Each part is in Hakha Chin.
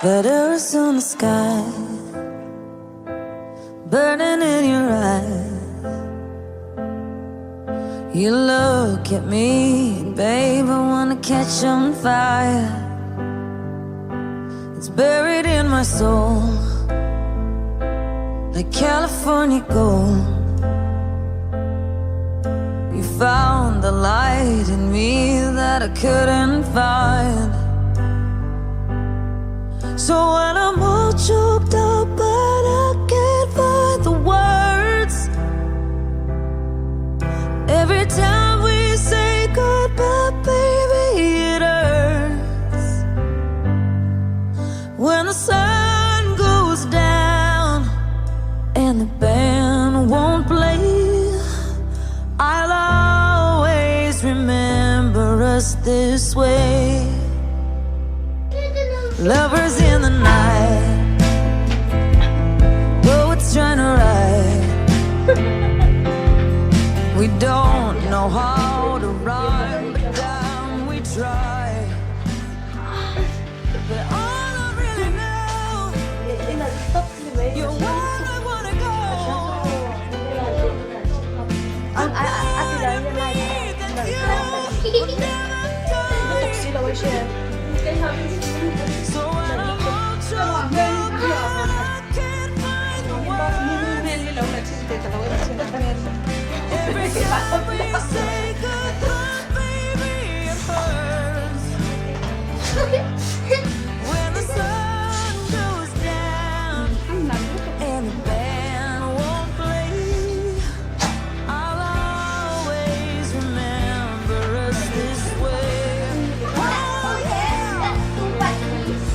Letters on the sky, burning in your eyes. You look at me, and babe, I wanna catch on fire. It's buried in my soul, like California gold. You found the light in me that I couldn't find. So when I'm all choked up, but I can't find the words. Every time we say goodbye, baby, it hurts. When the sun goes down and the band won't play, I'll always remember us this way. Lovers in the night, poets trying to write. We don't know how to rhyme, but damn, we try. But all I really know, you're where I wanna go. I'm glad to be that you will never die. So when I'm all choked up, but I can't find the words. Every time we say goodbye, baby, it hurts. When the sun goes down and the band won't play, I'll always remember us this way. Oh yeah,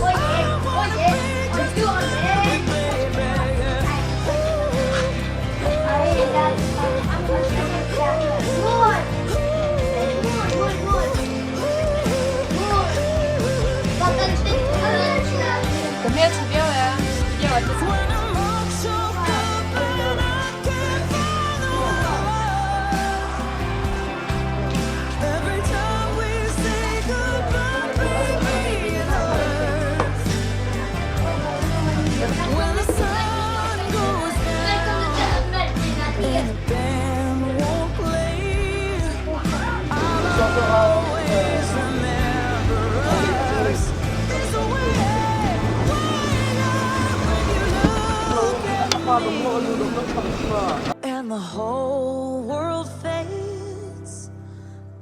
I wanna be just a memory, baby. When I'm all choked up and I can't find the words. Every time we say goodbye, baby, it hurts. When the sun goes down and the band won't play, I'll always remember us this way. When you look at me and the whole world fades,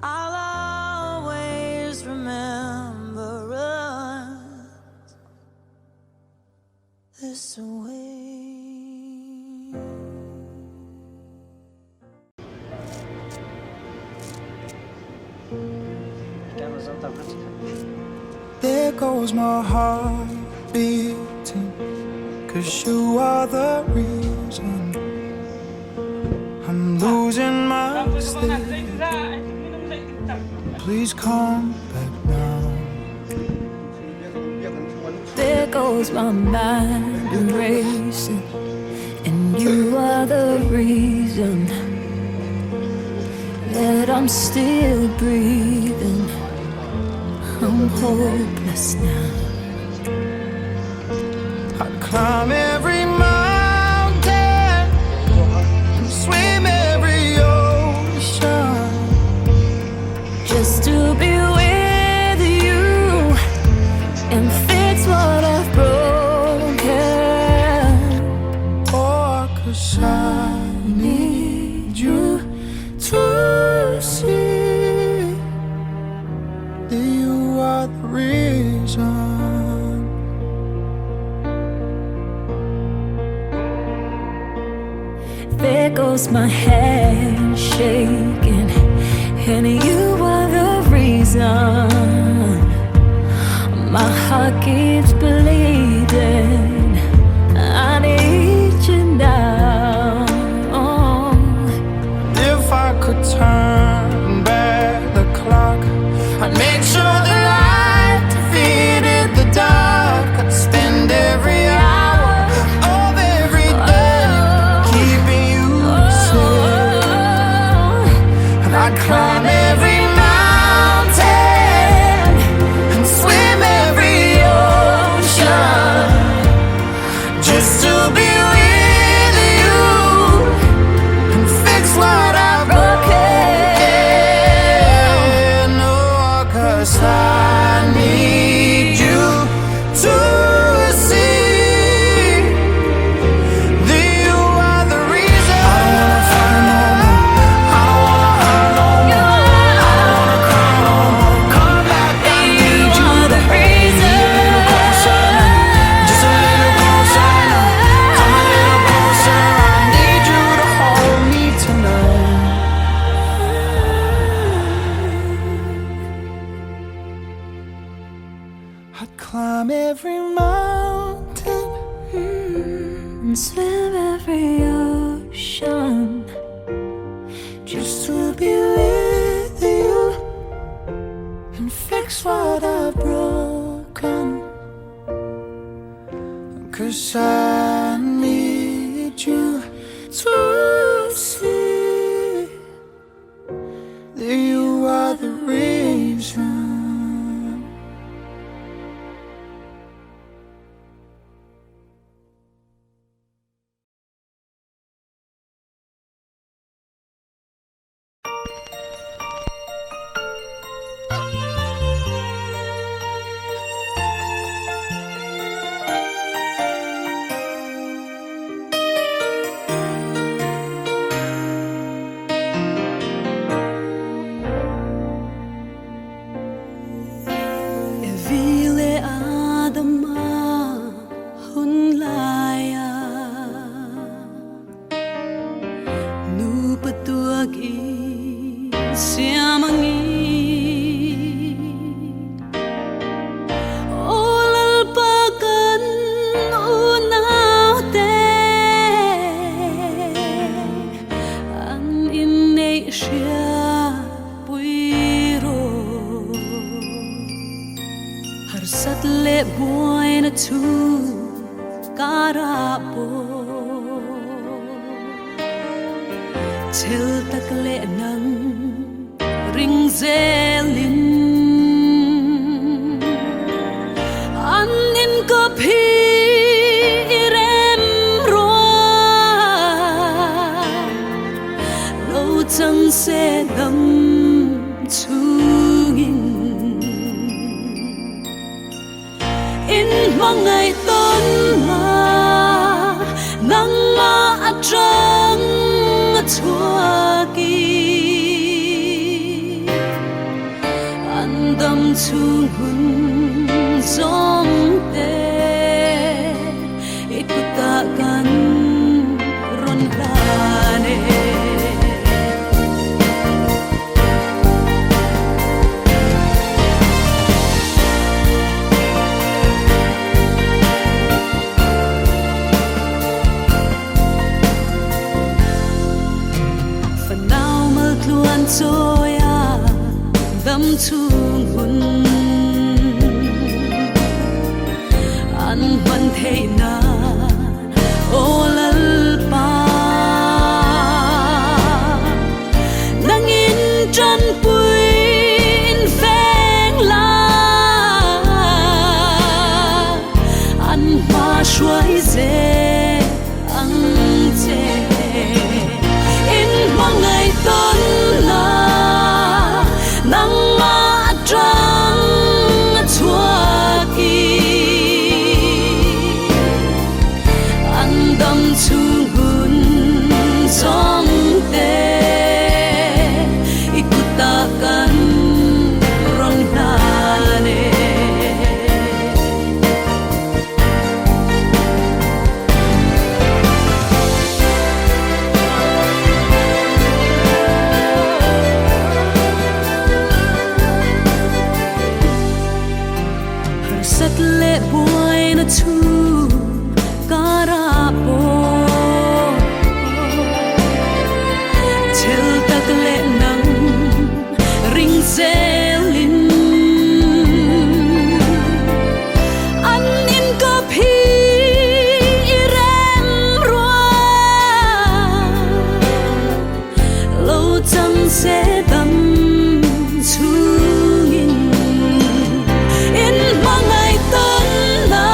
I'll always remember us this way. There goes my heart beating. 'Cause you are the reason I'm losing my sleep. Please come back now. There goes my mind racing, and you are the reason that I'm still breathing. I'm hopeless now. I'd climb every mountain, and swim every ocean. Just to be with you and fix what I've broken. Oh, 'cause I need you to see that you are the reason. There goes my hand shaking, and you are the reason. My heart keeps bleeding. I need you now. If I could turn back the clock, I'd make sure the light defeated the dark. I'd spend every hour of every day keeping you safe. And I'd climb every mountain and swim every ocean. mountain And swim every ocean just to be with you and fix what I've broken. 'Cause I need you to see that you are the reason. Evile Adama hunlaya nu patuak i siamangi olal pakan unaute an in nei sia puiro harsat le buai na chu karapo chel tak le nang ring zelin an in ko phi rem roa lo chang se dam chungin in mangai ton ma nang ma atang chuaki an dam chung hun zong te ikuta kan ron hlane. Fanau mal tluan choya dam chung hun an man thei na o lal pa nang in tran pui in feng la an ma shuai ze ang che in mangai ton na nang ma trang chuaki an dam chung hun zong te ikuta kan rong na ne. Harsat le buai na chu karapo chel tak le nang ring zelin an in ko phi rem rua lo chang se dam chungin in mangai ton na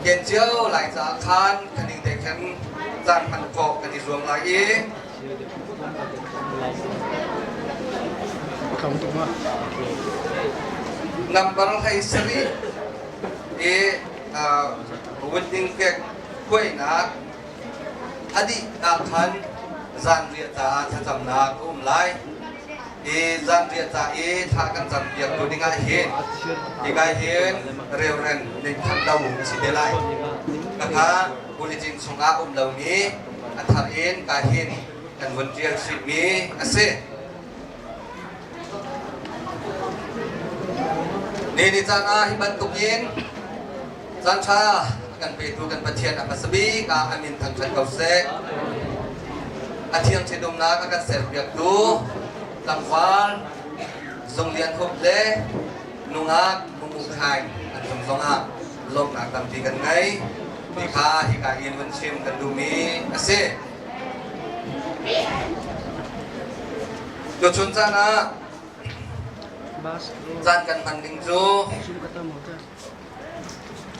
Ken cio lai caah khan khaning te khan caan hman khawh kan i zuam lai i Number 17 i wedding cake khuainak a dih ah khan zanriah caah thlacamnak a um lai. I zanriah ca i thla kan cam piak tu ding ah hin hika hin Reverend Ning Than Lo a si te lai. Khakha bulletin chungah um lomi a thar in ka hin kan vun ṭial chihmi a si. Ni ni caan ah hi bantukin caan ṭha a kan petu kan Pathian a hmasa bik ah a min thangṭhat ko seh. A thiang ṭhitumnak a kan serpiaktu tlangval Zung Lian Hup le nungak Mumu Khaing an cung zongah lawmhnak tampi kan ngei. Ti kha hika in vun chim kan duhmi a si. Tuchun caan ah caan kan hman ding cu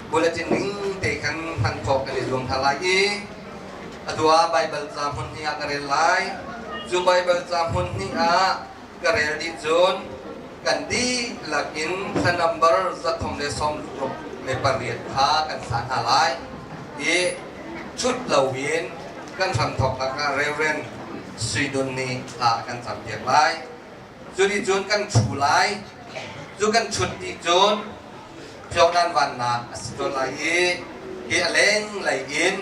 bulletin ning te khan hman khawh kan i zuam hna lai i atu ah Baibal ca hmun hnih ah ka rel lai. Cu Baibal ca hmun hnih ah ka rel dih cun kan dihlak in thla number 368 kha kan sa hna lai i chut loin kan hramthawknak ah Reverend Sui Dun nih thla a kan campiak lai. Cu nih cun kan ṭhu lai. Cu kan ṭhut dih cun Jordan vannak a si tawn lai i hi a lenglei in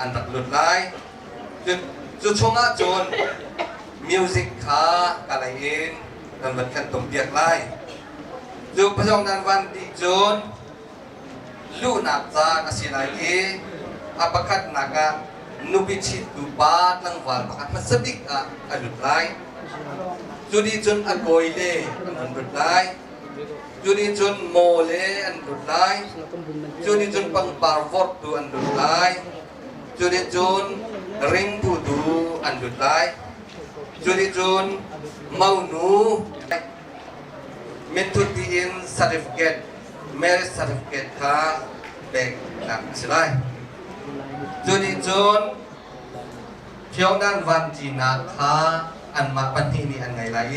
an rak lut lai. Cu chungah cun music kha ka lei in nan van kan tumpiak lai. Cu phazong nan van dih cun luhnak caan a si lai i a pakhatnak ah nupi ṭhittu pa tlangval pakhat hmasa bik ah a lut lai. Cu nih cun a kawile an hun lut lai. Cu nih cun maw le an lut lai. Cu nih cun pangpar vorhtu an lut lai. Cu nih cun ringtu tu an lut lai. Cu nih cun monu minthut tiin certificate, marriage certificate kha peknak a si lai. Cu nih cun Pyongyang vanṭinak kha anmah pahnih nih an ngei lai i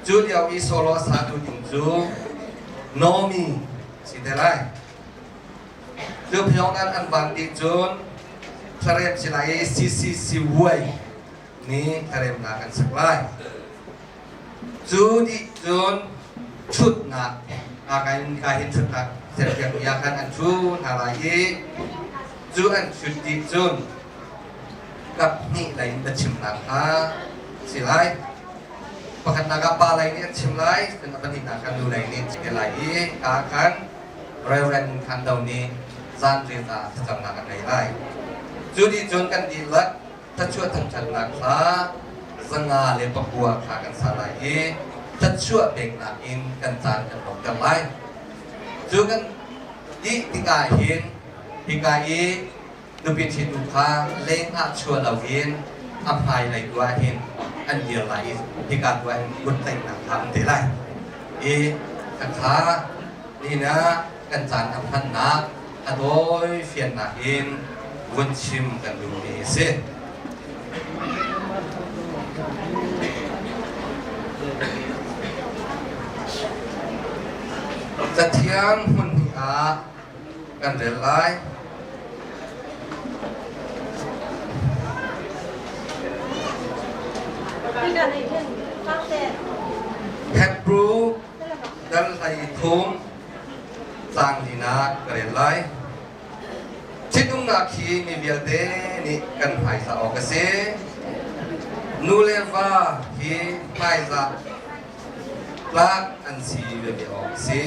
cu lio i solo a satu ding cu Nomi a si te lai. Cu Pyongyang an van dih cun thlarem si lai i CCC Way nih thlaremnak an sak lai. Cu dih cun ṭhutnak ka hin ṭhutnak serpiak mi ah khan an ṭhu hna lai i cu an ṭhut dih cun kap hnih lei in biachimnak kha si lai. Pakhatnak ah pa lei nih an chim lai, cun a pahnihnak khan nu lei nih an chim lai i ka khan Reverend Khan Do nih zanriat ah thlacamnak an ngei lai. Cu dih cun kan dihlak thluachuah thangṭhatnak kha 109 kha kan sa lai i thluachuah peknak in kan caan kan lawmter lai. Cu kan dih tikah hin hika i nupi ṭhinu kha leng ah chuah loin a hmailei tu ah hin an dir lai i hika tu ah hin kut tlaihnak kha an te lai. I khakha nihin ah kan caan a hmannak a dawi fiannak in vun chim kan duhmi a si. Cathiang hmun hnih ah kan rel lai. Hebrew dal 13 caang linak ka rel lai. Ṭhitumnak hi mi vialte nih kan hmaizah awk a si. Nu le va hi hmaizah tlak an si veve awk a si.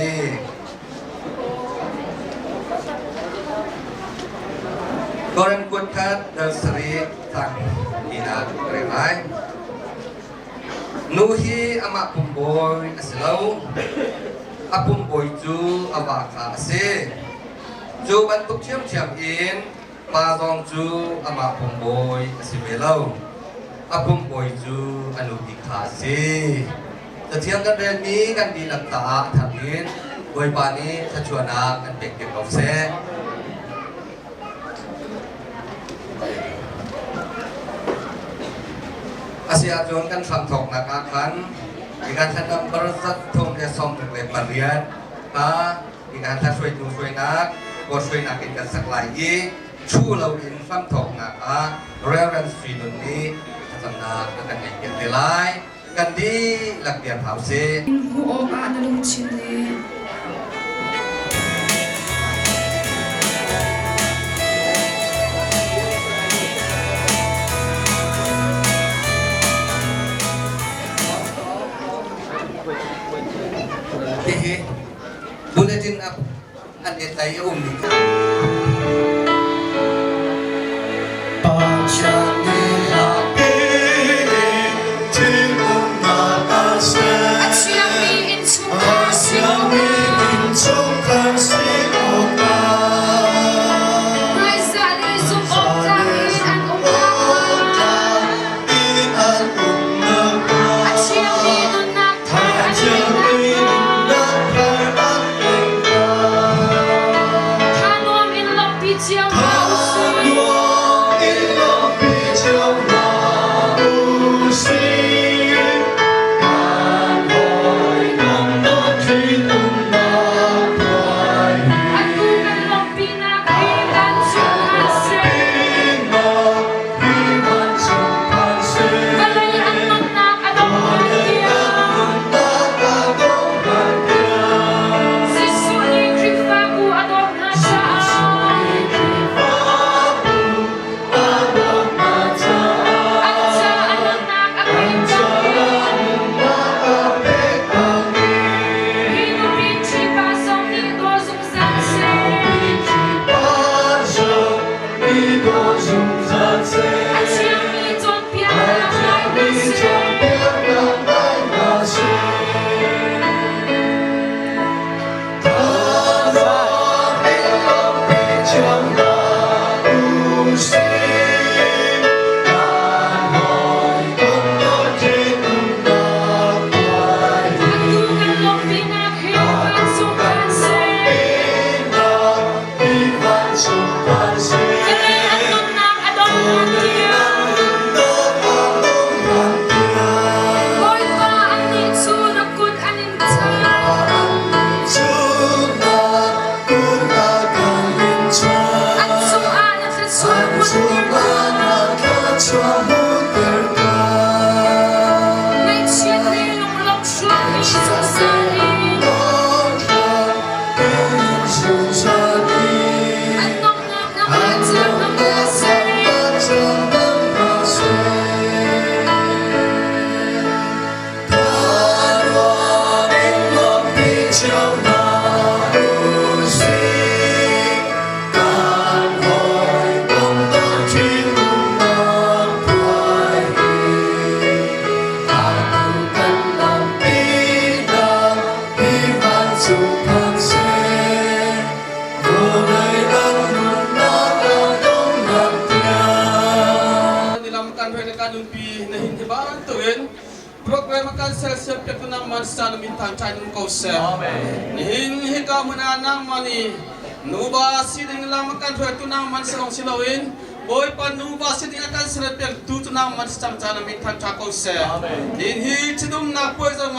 Korin kuat khat dal sarih caang linak ka rel lai. Nu hi amah pumbawi a si lo. A pumbawi cu a va kha a si. Cu bantuk ṭhiamṭhiam in pa zong cu amah pumbawi a si ve lo. A pumbawi cu a nupi kha a si. Cathiang kan relmi kan dihlak caah a thar in Bawipa nih thluachuahnak kan pek piak ko seh. Si ahcun kan hramthawknak ah khan Ikan thla number 138 kha ikan thla hruaitu hruainak kaw hruainak in kan sak lai i thu loin hramthawknak ah Reverend Sui Nun nih thlacamnak a kan ngeihpiak te lai. Kan dihlak bia hna usih. Hmuh awkah na lungthin le Hihi bulletin up an et lai i a ummi A thiangmi innchungkhar si awkah hmaizah le zumhawktlak in an um nakhnga a thiangmi nunnak thar an ngeih nakhnga Tha nuam in lawmhpi cio hna usih. Atu kan lawmhpinak hi kan chungkhar seh. Vawlei an nunnak a dong hlan tiang. Jesuh nih Khrihfabu a dawt hna caah an ca a nunnak a pek bangin hi nupi ṭhipa zong nih daw zungzal seh. A thiangmi cawnpiaknak ngai hna seh. Atu kan lawmhpinak hi vancung kan seh. Vawlei an nunnak a dong hlan tiang Bawipa annih cu na kut an in chanh. An cungah na thluachuah hmunter tuah. Ngaihchiat le lunglawmh hruaimi zungzal in an donghnak nangmah cu nangmah seh. Nilam kan hoi kan nunpi na hin hi bantukin program kan sersiam piak nang man sa na min than thain um ko seh. Nihin hika hmun ah nang mani nuva si ding lam kan hruai tu nang man salong si loin Bawipa nuva si ding kan ser piak tu tu nang man chang cha na min than tha ko seh. Nihin hi chidum nak puai zong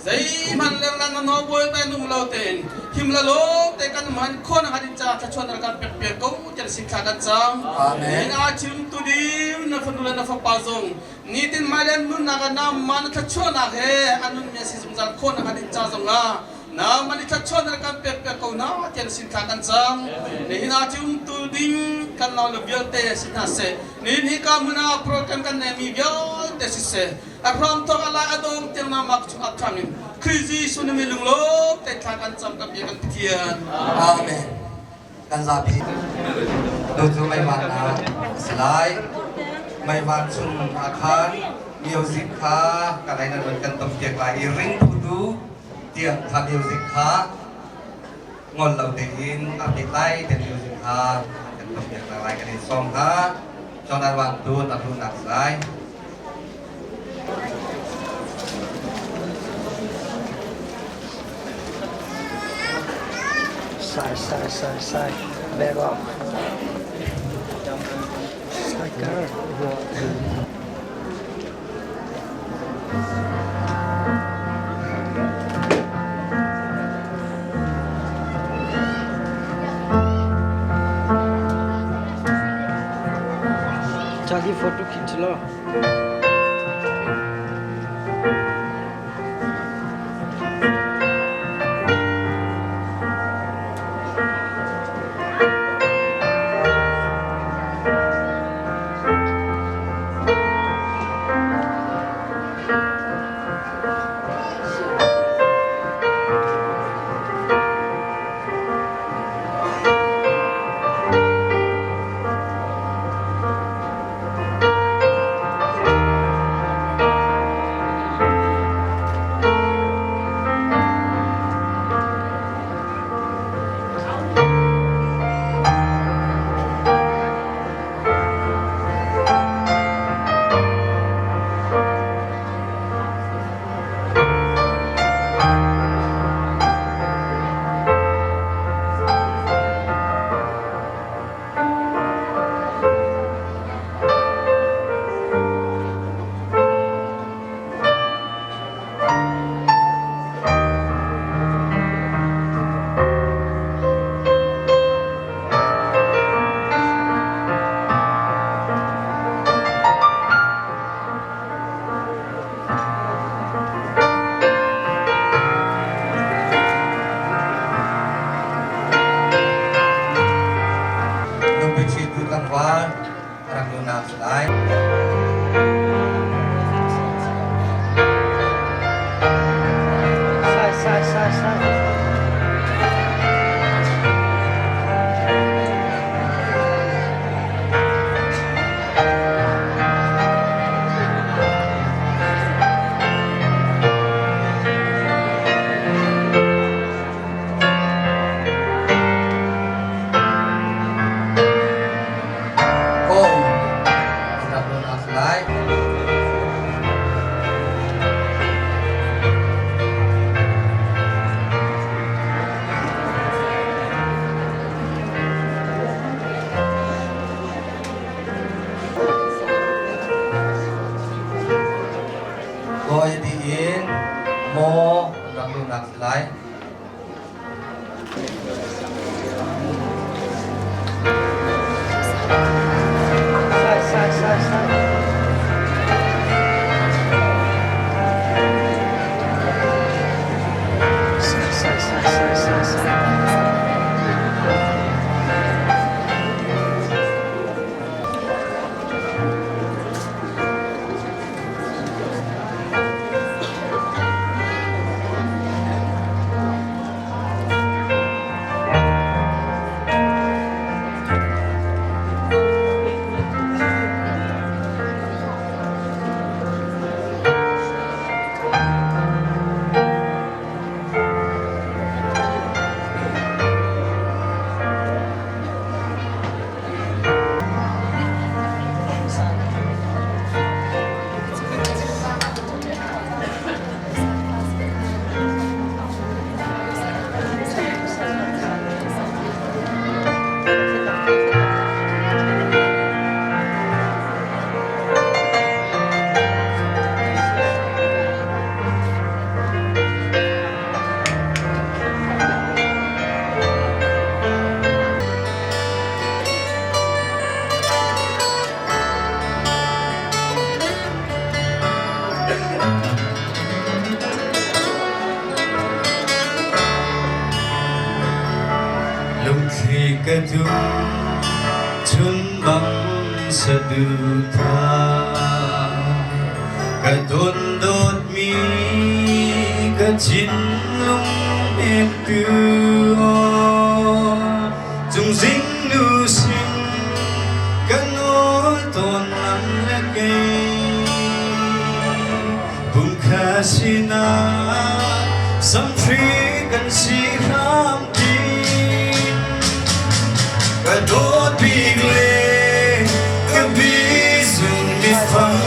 zeihmanh lenglang na no bawi nung lo tein him la lo te kan man khon hadin cha thlachuan kan pek piak ko tian sin thla kan cam. Amen. In a chim tu dim na fanu le na fapa zong nitin mailen nunnak ah na man thlachuanak he anun mi si zungzal khon hadin cha zong ah na man thlachuan kan pek piak ko na tian sin thla kan cam. Nihin a chim tu ding kan nau le vialte si hna se nihin hi ka muna program kan nei mi vialte si se a hram thawk ala a dong tiang na mak chung ap thangin Khrih Jesuh na mi lunglawm te thla kan cam kan bia kan Pathian. Amen. Kan zapi tu cu meivan ah a si lai. Meivan chung ah khan music kha kan ei nan kan tom piak lai i ring phutu tiang kha music kha ngol lo tein aa pek lai te music kha kan tom piak lai kan in sawm kha Jonathan Wang tu na nak lai. Sai, sai, sai, sai. Back off. Sai car. Charlie photo खींच लो. Nupi ṭhitu tlangval rak lunak si lai. Sai sai sai sai. Kong rak lunak si lai. Kawi diin maw rak lunak si lai. Sai sai sai sai. Sai sai sai sai sai sai. Lungthli ka dum chun bang saduhthah ka don dawtmi ka thinlung hnemtu cungzing nu sin ka nawl tawn nang le kei pumkha sinah samhri kan si hram tin ka dawt bik le ka bizung mifang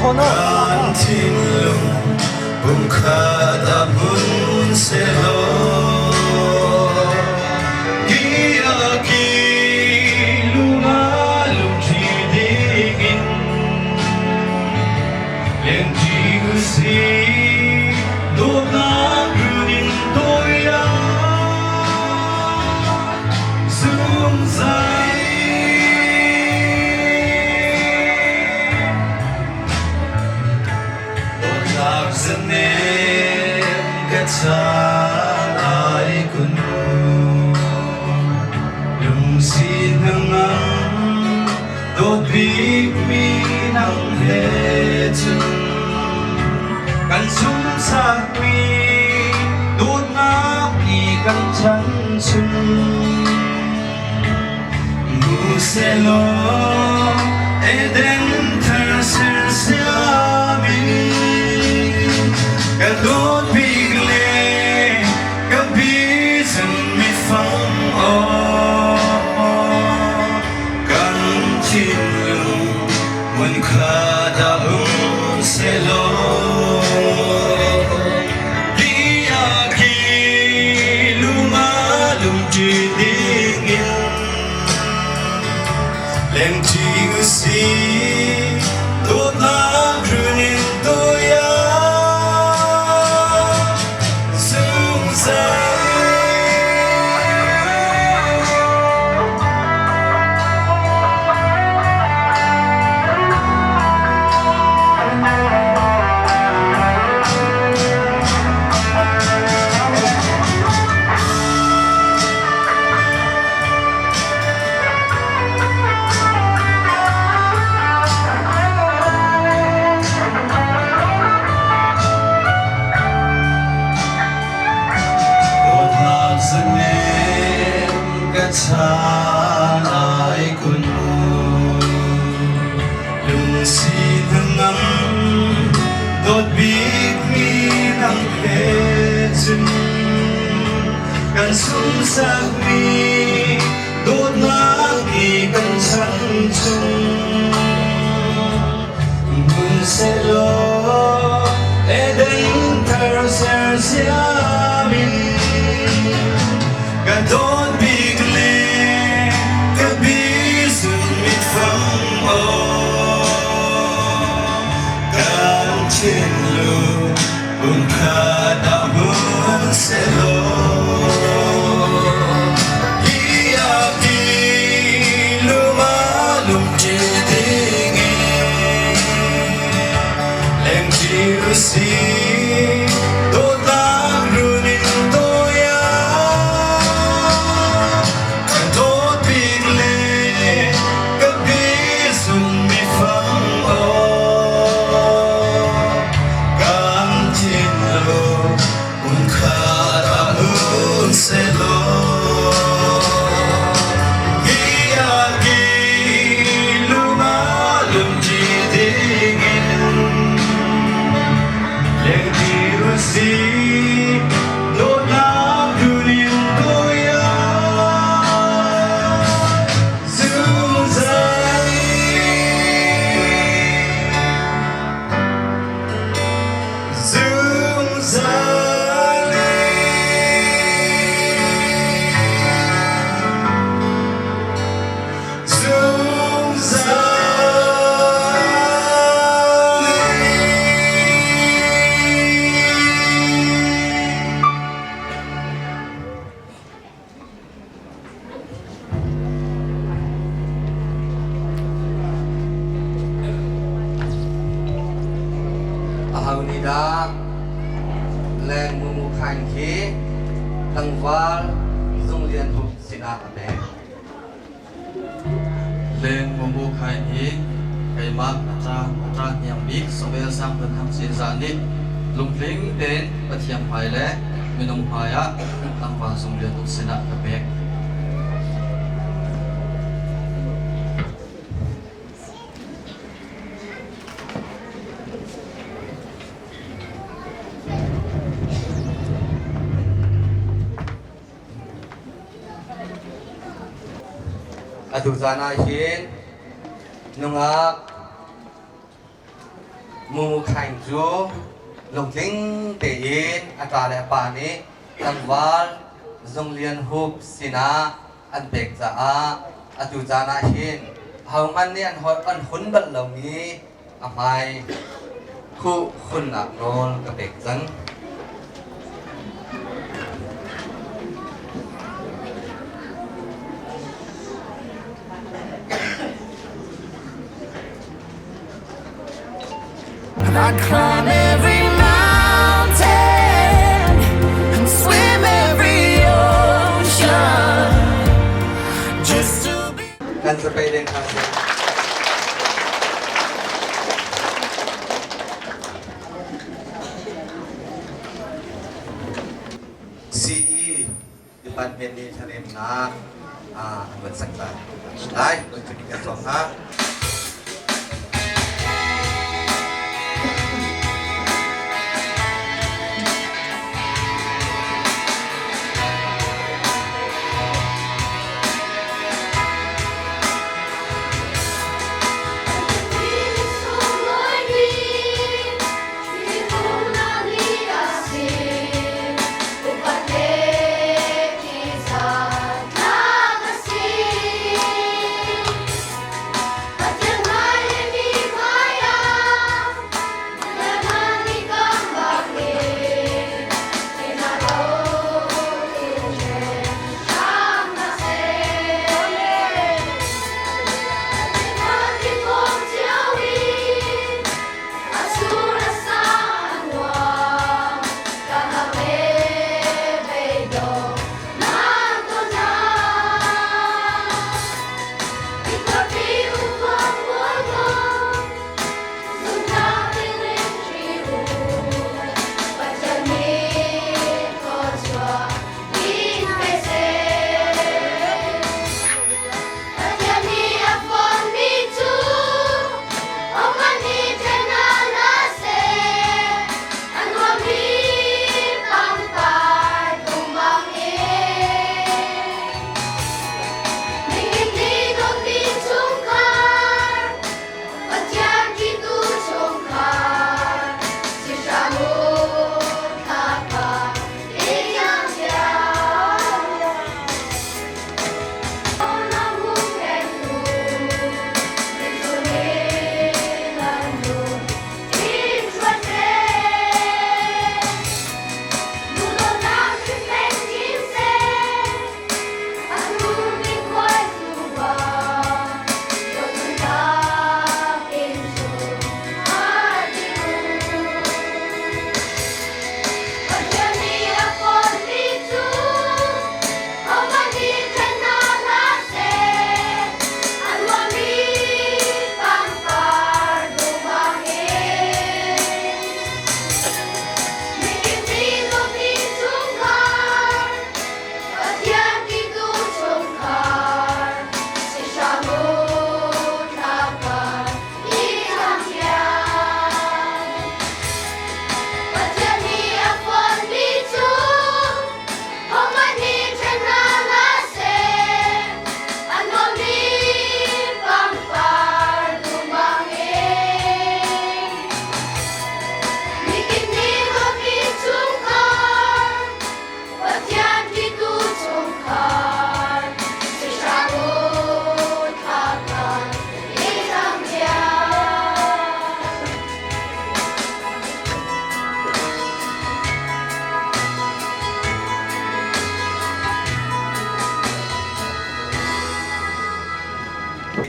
kan thinlung pumkhat ah hmun sehlaw ki lung ah lungṭhi dingin. chung Muselaw Eden thar ser siami ka dawt bik le ka bizan mi fang aw kan thinlung hmunkhat ah um sehlaw Biaki luma lungṭi dingin lengṭi usih dawtnak runin toiah zungzal. Dawtnak zanem ka chan ai kun Lungsi hnangam dawt bikmi nang he cun kan sunghsakmi dawtnak hi kan chan chung hmun sehlaw Eden thar sersiam in ka dawt bik le ka bizun mitfang aw kan thinlung pumkhat ah hmun sehlaw hi a luma lungṭi dingin lengṭi usih dawtnak runin toiah ka dawt bik le ka bizun mifang aw kan thinlung hmunkhat ah hmun sehlaw hi a luma lungṭi dingin lengṭi usih dawtnak runin toiah zungzal zungzal Aho nih dah leng mumu khain khi tlangval Zung Lian Hup sinah a pek? Leng Mumu Khain hi keimah a ṭa hniang bik Samuel Sang Phun Thang Cinzah nih lungtling tein Pathian hmai le minung hmai ah tlangval Zung Lian Hup sinah ka pek. Atu zan ah hin nungak Mumu Khaing cu lungtling tein a ṭa le a pa nih tlangval Zung Lian Hup sinah an pek caah atu caan ah hin ahohmanh nih an hun bal lomi a hmai khuh hunnak nawl ka pek cang. And I'd climb every mountain and swim every ocean just to be. Kan zapei deng kha si. CE Department. Lian nih thlaremnak an van sak ta lai. Kan sawm hna.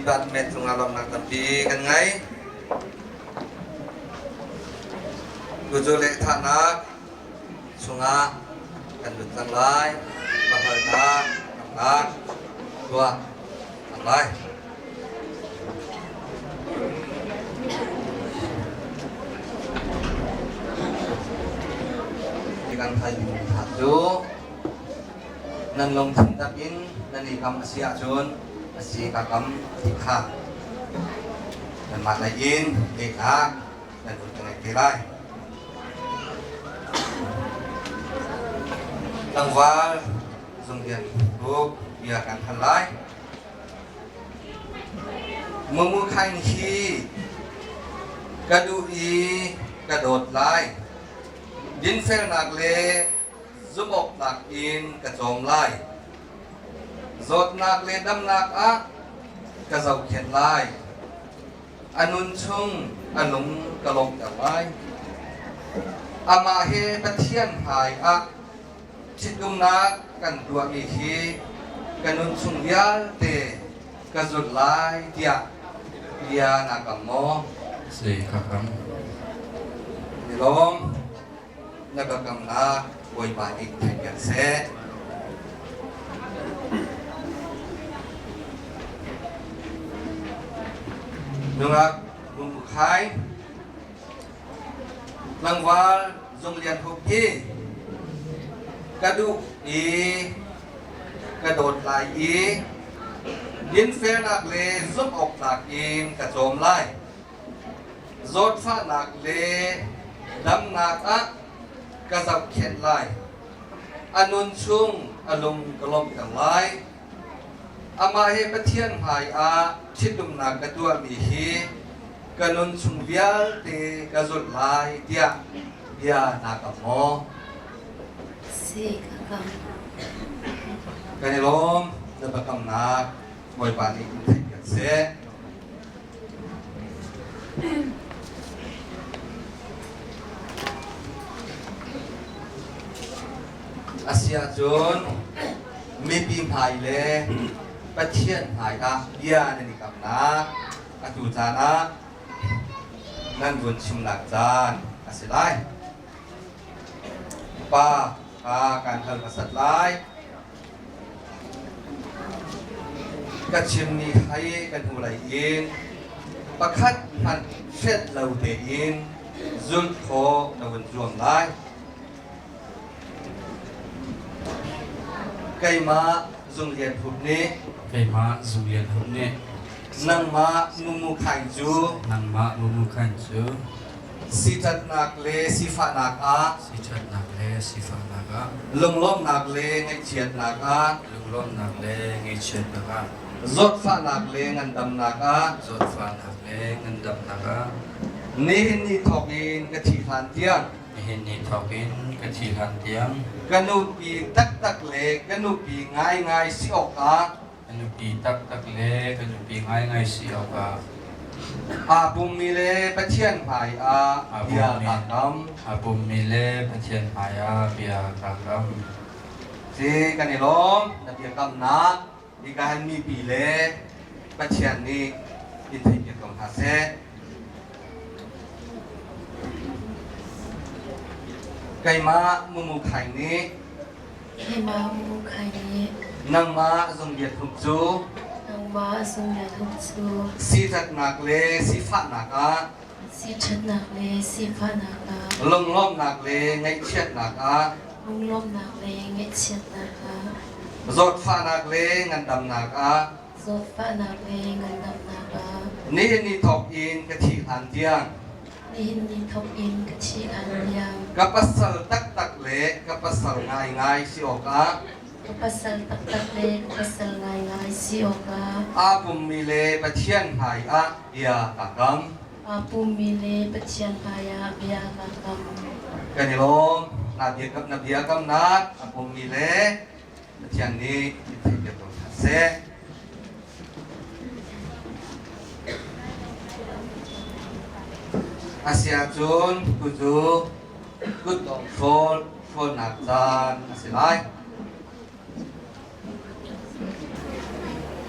Department cungah lawmhnak tampi kan ngei. Tucu lehthahnak chungah kan lut cang lai. Pahalnak kamnak tuah cang lai. Kan thai hna cu nan lungthin tak in nan i kam a si ahcun a si ka kam ti kha nanmah lei in lehnak nan hun ka ngeih te lai. Tlangval zunglian ruk bia kan hal lai. Mumu khaing hi ka duh i ka dawt lai. Dinfelnak le zumhawktlak in ka cawm lai. Zawtnak le damnak ah ka zohkhenh lai. A nun chung a lung ka lawmhter lai. Amah he Pathian hmai ah ṭhitumnak kan tuahmi hi ka nun chung vialte ka zulh lai tiah bia naa kam maw? Si, ka kam. Ni lawm na ka kamnak Bawipa nih theipiak seh. Nungak lungbukhai tlangval Zung Lian Hup hi ka duh i ka dawt lai i dinfelnak le zumhawktlak in ka cawm lai. Zawtfahnak le damnak ah ka zohkhenh lai. A nun chung a lung ka lawmhter lai. Amah he Pathian hmaiah ṭhitumnak ka tuahmi hi ka nun chung vialte ka zulh lai tiah bia naa kam maw? Si ka kam. Kan i lawm na biakamnak Bawipa nih in theihpiak seh. A si ahcun mipi hmai le Pathian hmai ah bia nan i kamnak atu caan ah nan vun chimnak caan a si lai. Pa kha kan hal hmasat lai. Ka chimmi hai kan hnulei in pakhat hmanh hrelh lo tein zulh khawh na vun zuam lai. Keimah Zung Lian Hup nih Keimah Zung Lian Hup nih nangmah Mumu Khaing cu nangmah Mumu Khaing cu siṭhatnak le sifahnak ah siṭhatnak le sifahnak ah lunglawmhnak le ngaihchiatnak ah lunglawmhnak le ngaihchiatnak ah zawtfahnak le ngandamnak ah zawtfahnak le ngandamnak ah nihin ni thawk in ka thih hlan tiang nihin ni thawk in ka thih hlan tiang ka nupi taktak le ka nupi ngaingai si awkah Ka nupi taktak le ka nupi ngaingai si awkah aa pummi le Pathian hmaiah bia kaa kam. Aa pummi le Pathian hmaiah bia kaa kam. Si kan i lawm na biakamnak hika hin mipi le Pathian nih in theihpiak ko hna seh. Keimah Mumu Khaing nih Keimah Mumu Khaing nih nangmah zungbiat hup cu nangmah zungbiat hup cu siṭhatnak le sifahnak ah siṭhatnak le sifahnak ah lunglawmhnak le ngaihchiatnak ah lunglawmhnak le ngaihchiatnak ah zawtfahnak le ngandamnak ah zawtfahnak le ngandamnak ah nihin ni thawk in ka thih hlan tiang Nihin ni thawk in ka thih hlan tiang ka pasal taktak le ka pasal ngaingai si awkah ka pasal taktak le ka pasal ngaingai si awkah aa pummi le Pathian hmaiah bia kaa kam. Aa pummi le Pathian hmaiah bia kaa kam. Kan i lawm. Na bia na bia kamnak a pummi le Pathian nih in theihpiak ko hna seh. A si ahcun tucu kutdong hrawl hrawlnak caan a si lai.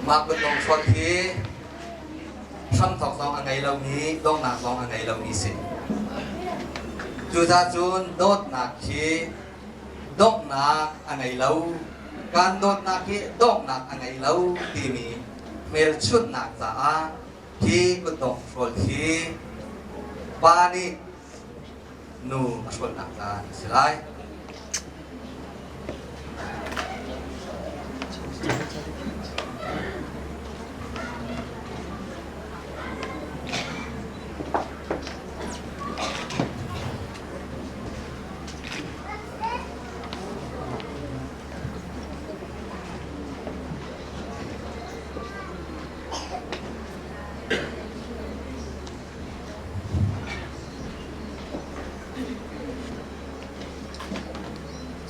Mah kutdong hrawl hi hramthawk zong a ngei lomi, donghnak zong a ngei lomi si. Cucaah cun dawtnak khi donghnak a ngei lo. Kan dawtnak hi donghnak a ngei lo timi hmelchunhnak caah hi kutdong hrawl hi pa nih nu a hrawlnak caan a si lai.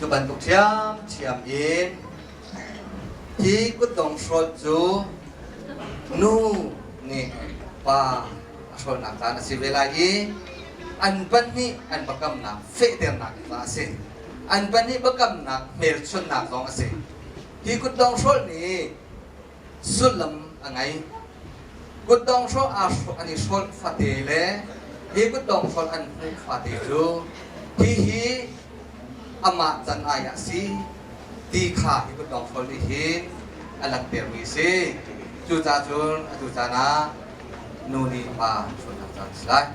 Cu bantuk ṭhiamṭhiam in hi kutdong hrawt cu nu nih pa a hrawlnak caan a si ve lai i an pahnih an biakamnak fehternak ca a si. An pahnih biakamnak hmelchunhnak zong a si. Hi kutdong hrawlh nih sullam a ngei. Kutdong hrawlh aa an i hrawlh fate le hi kutdong hrawlh an hmuh fate cu hihi amah can ai ah si ti kha hi kutdong hrawlh nih hin a langhtermi a si. Cucaah cun atu caan ah nu nih pa hrawlnak caan a si lai.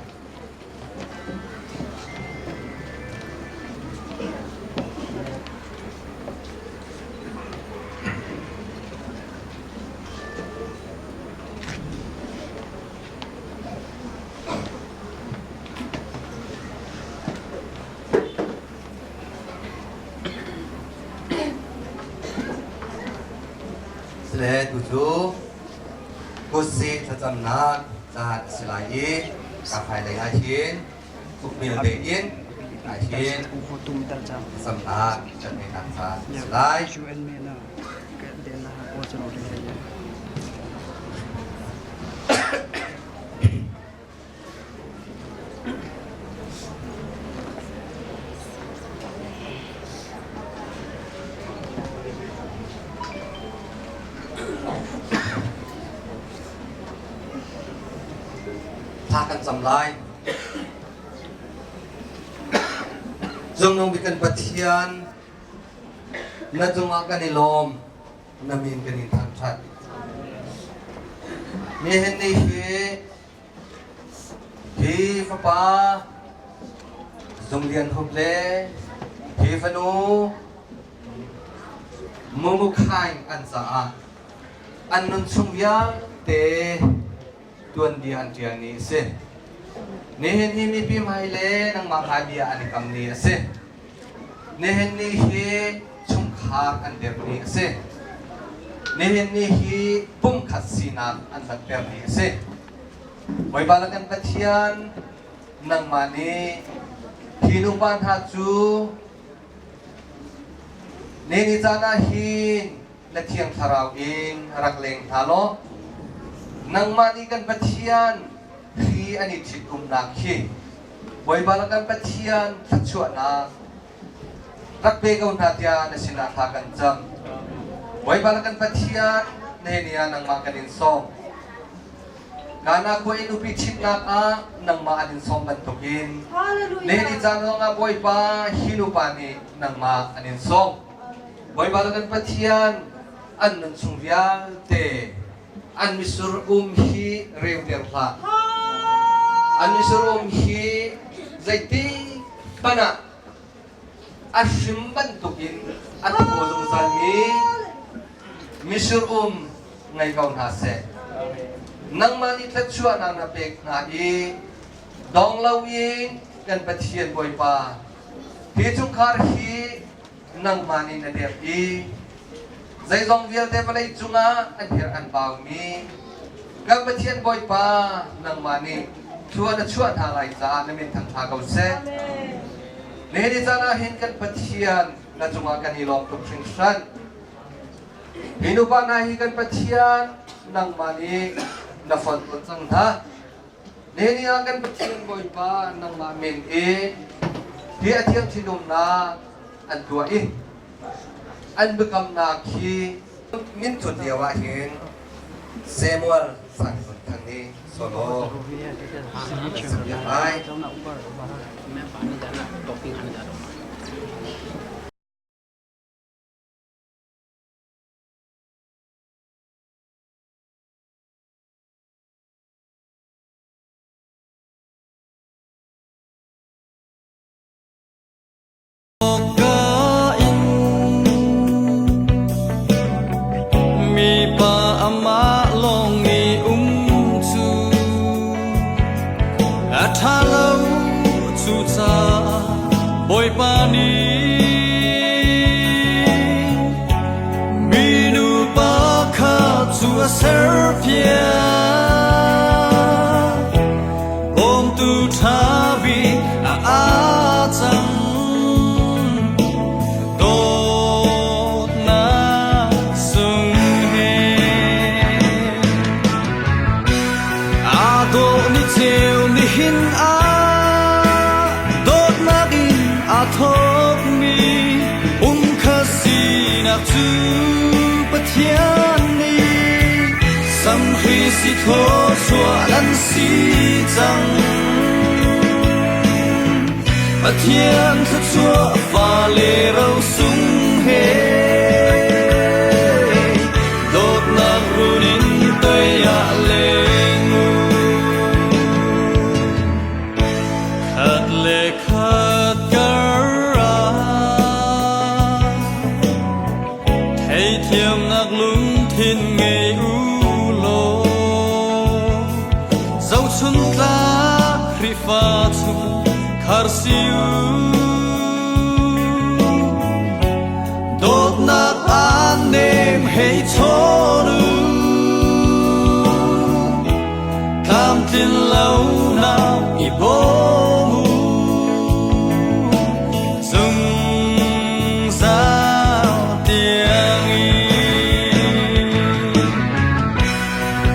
Sile tu cu kutsih thlacamnak caan a si lai i ka hmailei ah hin ukmil tein ah hin thlacamnak kan ngeihnak caan a si lai. Thla kan cam lai. Zungnung bik kan Pathian, na cungah kan i lawm. Na min kan in thangṭhat. Nihin ni hi hi fapa Zung Lian Hup le hi fanu Mumu Khaing an caah an nun chung vialte tuanbia an ṭial ni a si. Nihin hi mipi hmai le nangmah hmai bia an i kam ni a si. Nihin ni hi chungkhar an dirh ni a si. Nihin ni hi pumkhat sinak an langhter ni a si. Bawipa le kan Pathian, nangmah nih hi nupa hna cu ni ni caan ah hin na Thiang Thlarau in rak leng hna law nangmah nih kan Pathian hri an i ṭhitumnak khi Bawipa le kan Pathian thluachuahnak rak pe ko hna tiah na sinah thla kan cam. Bawipa le kan Pathian, nihin ah nangmah kan in sawm. Kana khua i nupi ṭhitnak ah nangmah an in sawm bantukin nihin ni caan zongah Bawipa hi nupa nih nangmah an in sawm. Bawipa le kan Pathian an nun chung vialte an misur um hi reuter hlah. An misur um hi zeiti hmanh ah a hrim bantukin a thaw zungzalmi misur um ngei ko hna seh. Nangmah nih thluachuahnak na pek hna i dong loin kan Pathian Bawipa hi chungkhar hi nangmah nih na dirh i zeizong vialte vawlei cungah an herh an baumi kan Pathian Bawipa nangmah nih thlua na chuah hna lai caah na min thang hna ko seh. Nihin ni caan ah hin kan Pathian na cungah kan i lawm tuk hringhran. Hi nupa hna hi kan Pathian nangmah nih na fonh cang hna. Nihin ah kan Pathian Bawipa nangmah min i hi a thiang thinumnak an tuah i an biakamnak hi minthut lio ah hin Samuel Sang Hlun Thang nih solo an sak piak lai. Mipa amah lawng i um cu a ṭha lo cucaah Bawipa nih Minu pa kha cu a serpiak. Bawmtu ṭha bik a aa cang. Dawtnak sung he aa dawh ni ceu nihin ah dawtnak in aa thawkmi umkhat sinak cu Pathian nih samhri si thawchuah an si cang. Pathian thluachuah fale rosung he dawtnak run in toi ah leng u. Khat le khat kar ah theithiamnak lungthin ngei u law zohchun tlak Khrihfa chung khar si u. Dawtnak aan nem hei chawn u. Tlamtlin lonak i bawm u. Zungzal tiangin.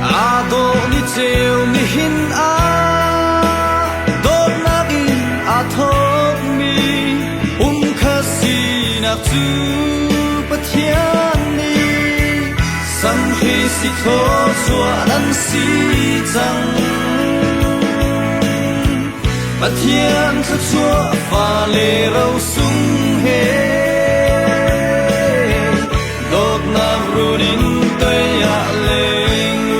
Aa dawh ni ceu nihin ah dawtnak in aa thawkmi umkhat sinak cu Pathian nih samhri si thluachuah nan si cang. Pathian thluachuah fale rosung he dawtnak run in toi ah leng u.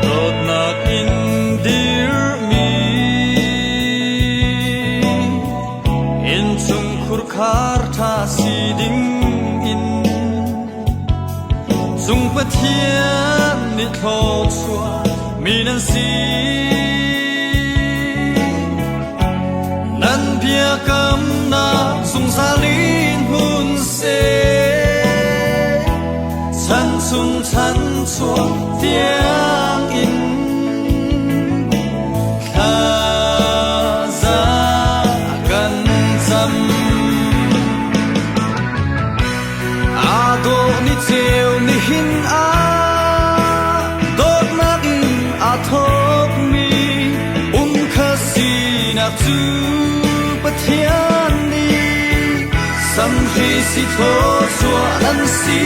Dawtnak in dirmi innchungkhur khar ṭha si ding in Cung Pathian nih thluachuah mi nan si. Nan biakamnak zungzal in hun seh. Chan chung chan chuak tiangin thlaza kan cam. Aa dawh ni ceu nihin ah dawtnak in aa thawkmi umkhat sinak cu Pathian nih samhri si thluachuah nan si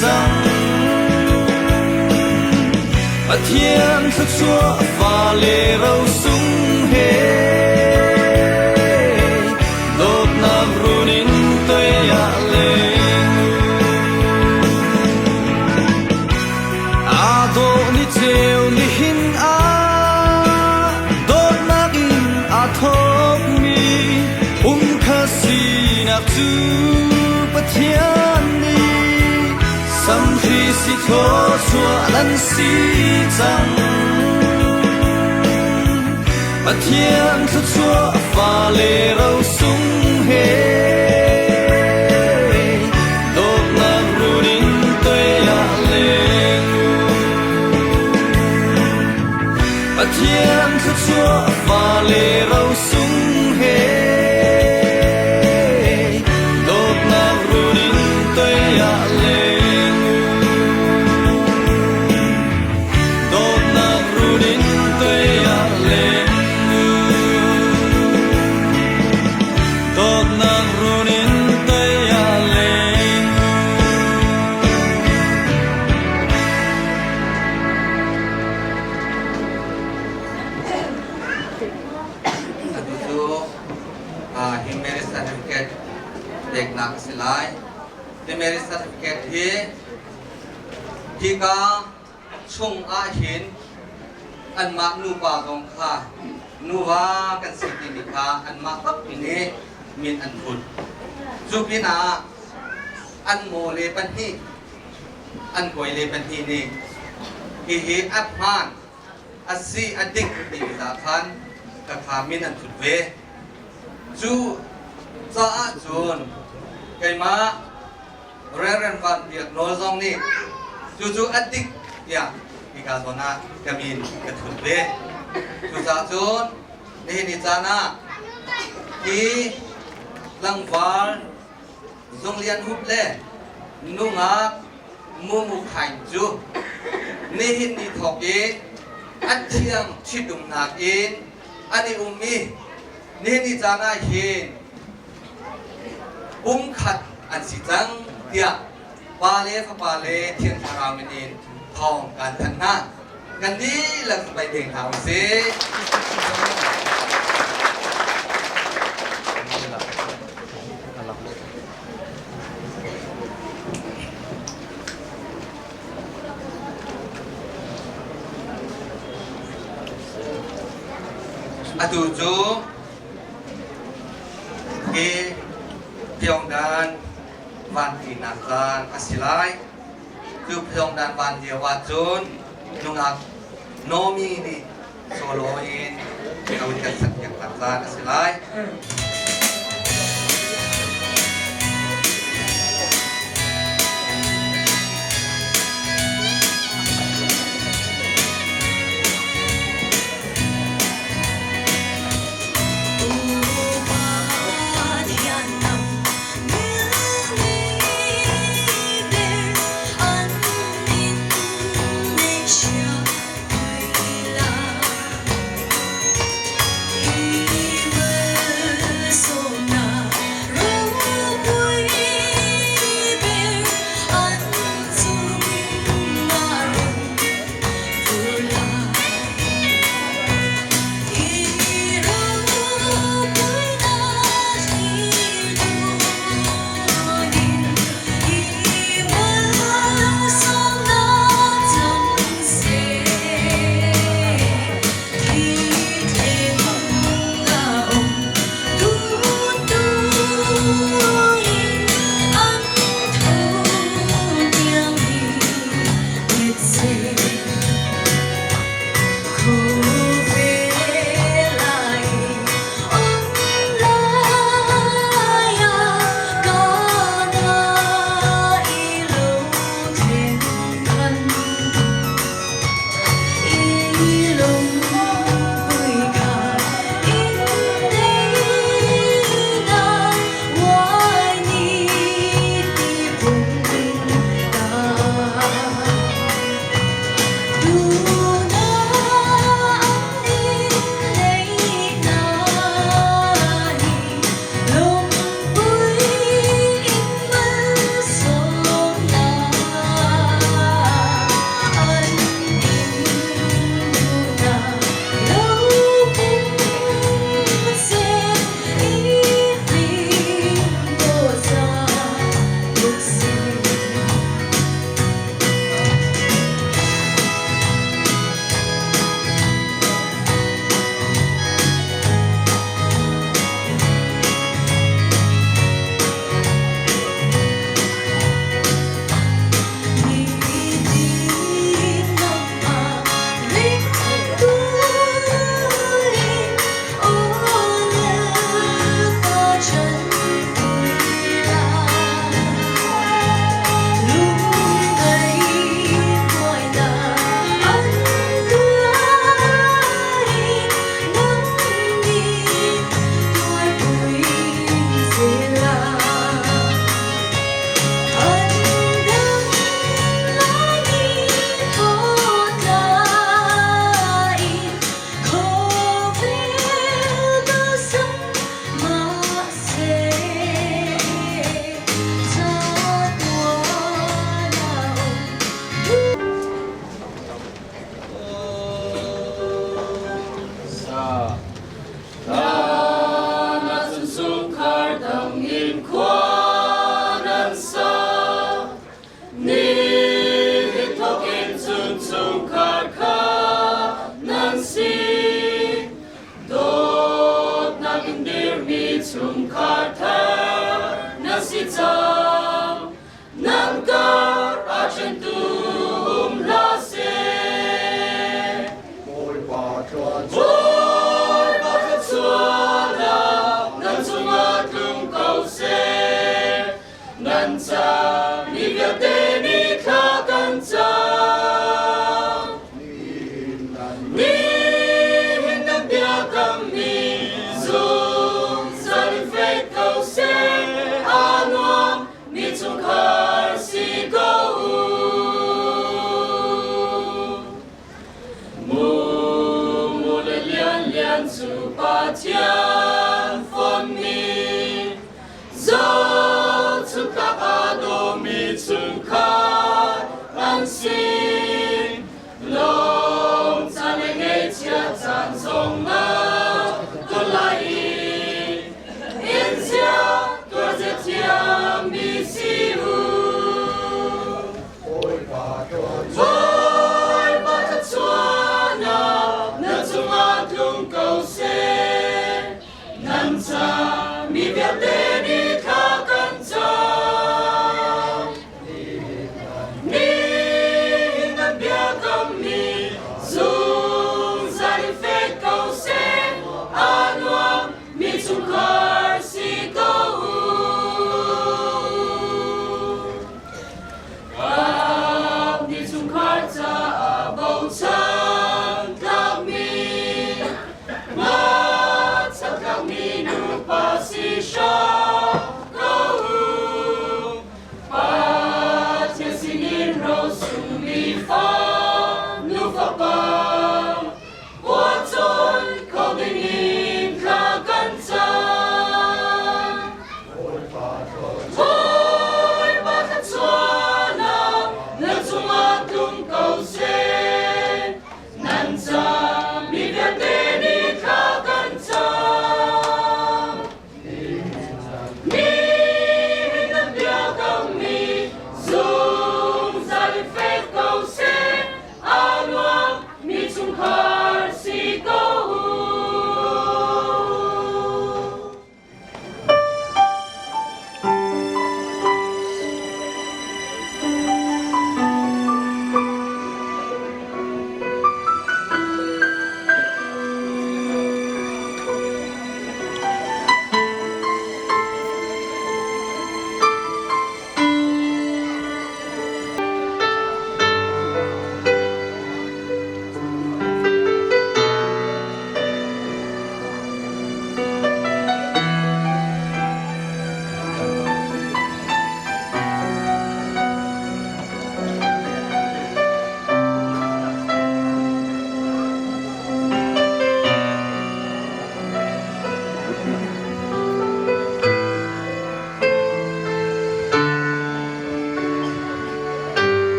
cang. Pathian thluachuah fale rosung he dawtnak run in toi ah leng u. Aa dawh ni ceu nihin ah dawtnak in aa thawkmi umkhat sinak cu Pathian nih samhri si thluachuah nan si cang. Pathian thluachuah fale rosung he dawtnak run in toi ah leng u. Pathian thluachuah fale rosung he dawtnak run in toi ah leng u. Dawtnak run in toi ah leng u. Dawtnak run in toi ah leng u. Atu cu hi marriage certificate peknak a si lai. Hi marriage certificate hi hika chung ahhin anmah nupa zong kha nuva kan si timi kha anmah tampi nih min an thut. Cu pinah an mawle pahnih an hawile pahnih nih hihi a hmaan a si a dik timi dah khan ka kha min an thut ve. Cu caah cun keimah Reverend Van Biak Nawl zong nih cucu a dik tiah hika zawn ah ka min ka thut ve. Cucaah cun nihin ni caan ah hi tlangval Zung Lian Hup le nungak Mumu Khaing cu nihin ni thawk i an thiang ṭhitumnak in an i um i nihin ni caan ah hin pumkhat an si cang tiah Pa le Fapa le Thiang Thlarau min in thawng kaan thanh hna. Kan dihlak vai deng hna u sih. Atu cu hi Pyongdan vanpinak caan a si lai. Cu Pyongdan van lio ahcun nungak Nomi nih solo in a hun kan sakpiaknak caan a si lai.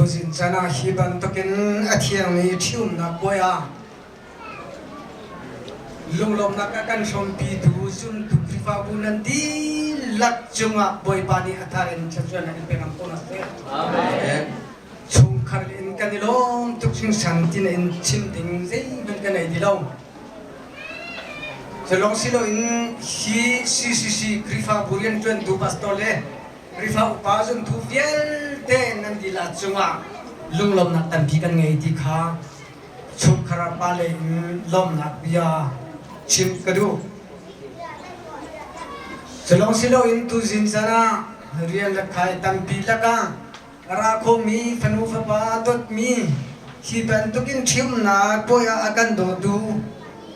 Tuzing caan ah hi bantukin a thiangmi ṭhiumnak puai ah lunglawmhnak a kan hrawmpitu zumtu Khrihfabu nan dihlak cungah Bawipa nih a thar in thluachuahnak in pe ngam ko hna seh. Amen. Chungkhar in kan i lawm tuk hringhran ti na in chim ding zeihmanh ka nei ti lo. Cu lawng si loin hi CCC Khrihfabu rianṭuantu pastor le Khrihfa upa zumtu vialte nan dilah cungah lunglawmhnak tampi kan ngei ti kha chungkhar ah pale in lawmhnak bia chim ka duh. Cu lawng si loin tuzing caan ah rian le khai tampi lakah ra khomi fanu fapa dawtmi hi bantukin ṭhiumnak puai ah a kan dawtu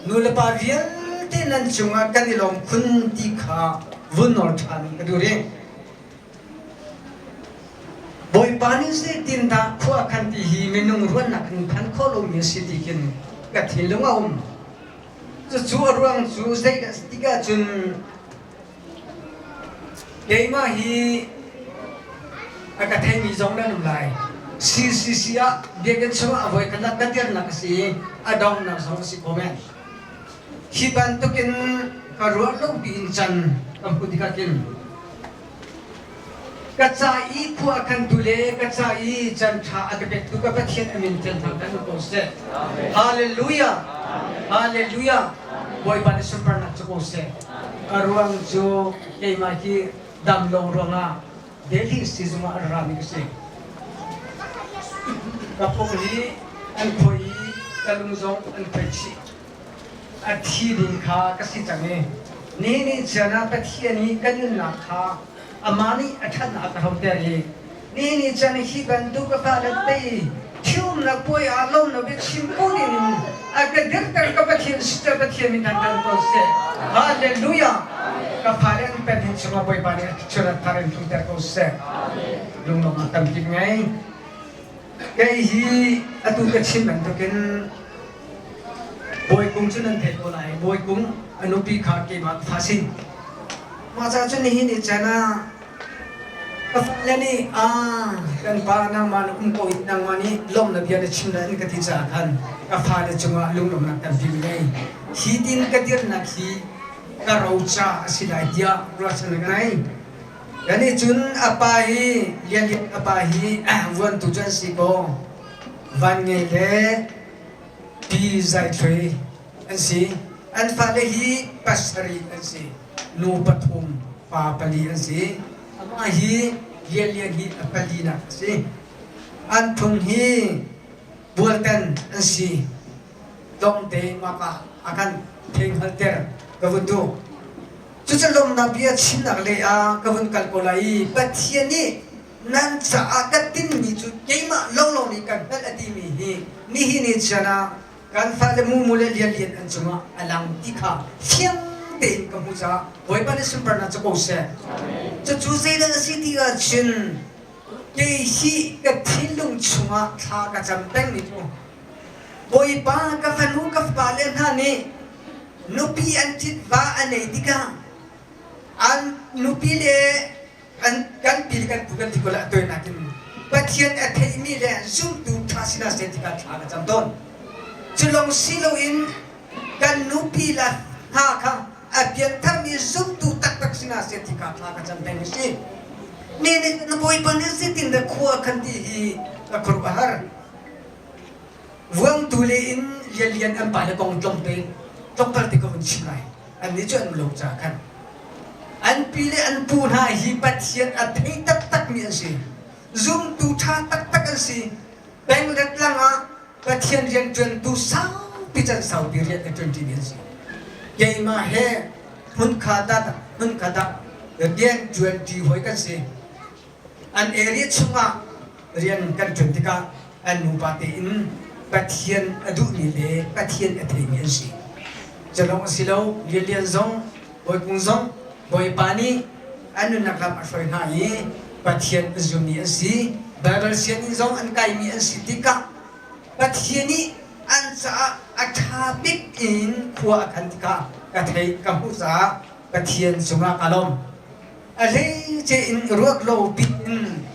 nulepa vialte nan cungah kan i lawm khun ti kha vun nawl ṭhan ka duh rih. Bawipa nih zeitindah khua a khan ti hi minung ruahnak in phan khawh lomi a si ti khin ka thinlung a um. Cucu a ruang cu zeidah a si tikah cun keimah hi a ka theimi zong nan um lai. CCC ah biakinn chungah a voikhatnak ka dirnak a si i a donghnak zong a si kho men. Hi bantukin ka ruah lo piin can ka hmuh tikah khin ka ca i khua a khantu le ka ca i can ṭha a ka pektu ka Pathian a min thian thang kan ko seh. Hallelujah! Hallelujah! Bawipa nih sunparnak cu ko seh. A ruang cu keimah hi dam lo ruangah Delhi sizung ah a rami ka si. Ka pum hi an khoi i ka lung zong an khoi chih. A thi ding kha ka si cang i ni nih chian ah Pathian i ka nunnak kha amah nih a ṭhatnak a ka hroter i ni nih chan hi bantuk ka fale tei thiumnak puai ah lawmnak biachim ko ding a ka dirter ka Pathian sister Pathian min thangṭhat ko seh. Hallelujah! Ka fale an pen hin chungah Bawipa nih a churat thar in tlungter ko seh. Lunglawmhnak tampi ngei. Kei hi atu ka chim bantukin Bawikung cu nan theih ko lai. Bawikung a nupi kha keimah ka fa sin. Mah ca cun nihin i chan ah ka fale nih aa kan pa nangmah na um ko i nangmah nih lawmhnak bia na chim lai an ka ti caah khan ka fale cungah lunglawmhnak tampi ka ngei. Hi tin ka dirnak hi ka roca a si lai tiah ruahchan ka ngei. Kan nih cun a pa hi Lian Lian a pa hi vuantu cu an si kaw van ngei le pi Zai Thluai an si. An fale hi pasarih an si. Nu pathum, pa pali an si. Amah hi Lian Lian hi a palinak a si. An phung hi Bualtan an si. Tlawmte maka a kan theihngalter ka vun duh. Cucu lawmnak bia chimnak lei ah ka vun kal ko lai i Pathian nih nan caah ka tinhmi cu keimah lawnglawng nih kan hngalh a timi hi nihin ni chan ah kan fale mumu le lianlian an cungah a lang ti kha fiang tein ka hmuh caah Bawipa nih sunparnak cu ko seh. Cucu zeidah a si ti ahcun kei hi ka thinlung chungah thla ka cam pengmi cu Bawipa ka fanu ka fapa le hna nih nupi an ṭhit va an ei tikah an nupi le an kan pi le kan pu kan ti ko le a toinak in Pathian a theihmi le zumtu ṭha si hna seh tikah thla ka cam tawn. Cu lawng si loin kan nupi le hna kha a piantharmi zumtu taktak si hna seh tikah thla ka cam peng a si. Mi nih na Bawipa nih zeitin dah khua khan ti hi ka khuaruah a har. Vuangtu le in lianlian an pale kong tlawmte tlawmpal te ka vun chim lai. Annih cu an lo ca khan. An pi le an pu hna hi Pathian a thei taktakmi an si. Zumtu ṭha taktak an si. Peng le tlang ah Pathian rianṭuantu saupi can saupi rian a ṭuanṭimi an si. Keimah he hmunkhat ah hmunkhat ah rian ṭuanṭi hawi kan si. An area chungah rian kan ṭuan tikah an nupa tein Pathian a duhmi le Pathian a theimi an si. Cu lawng a si lo, Lianlian zong, Bawikung zong Bawipa nih an nunnak lam a hruai hna i Pathian a zummi an si. Baibal sianginn zong an kaimi an si tikah Pathian nih an caah a ṭha bik in khua a khan tikah ka theih ka hmuh caah Pathian cungah ka lawm. A hleice in ruat lo piin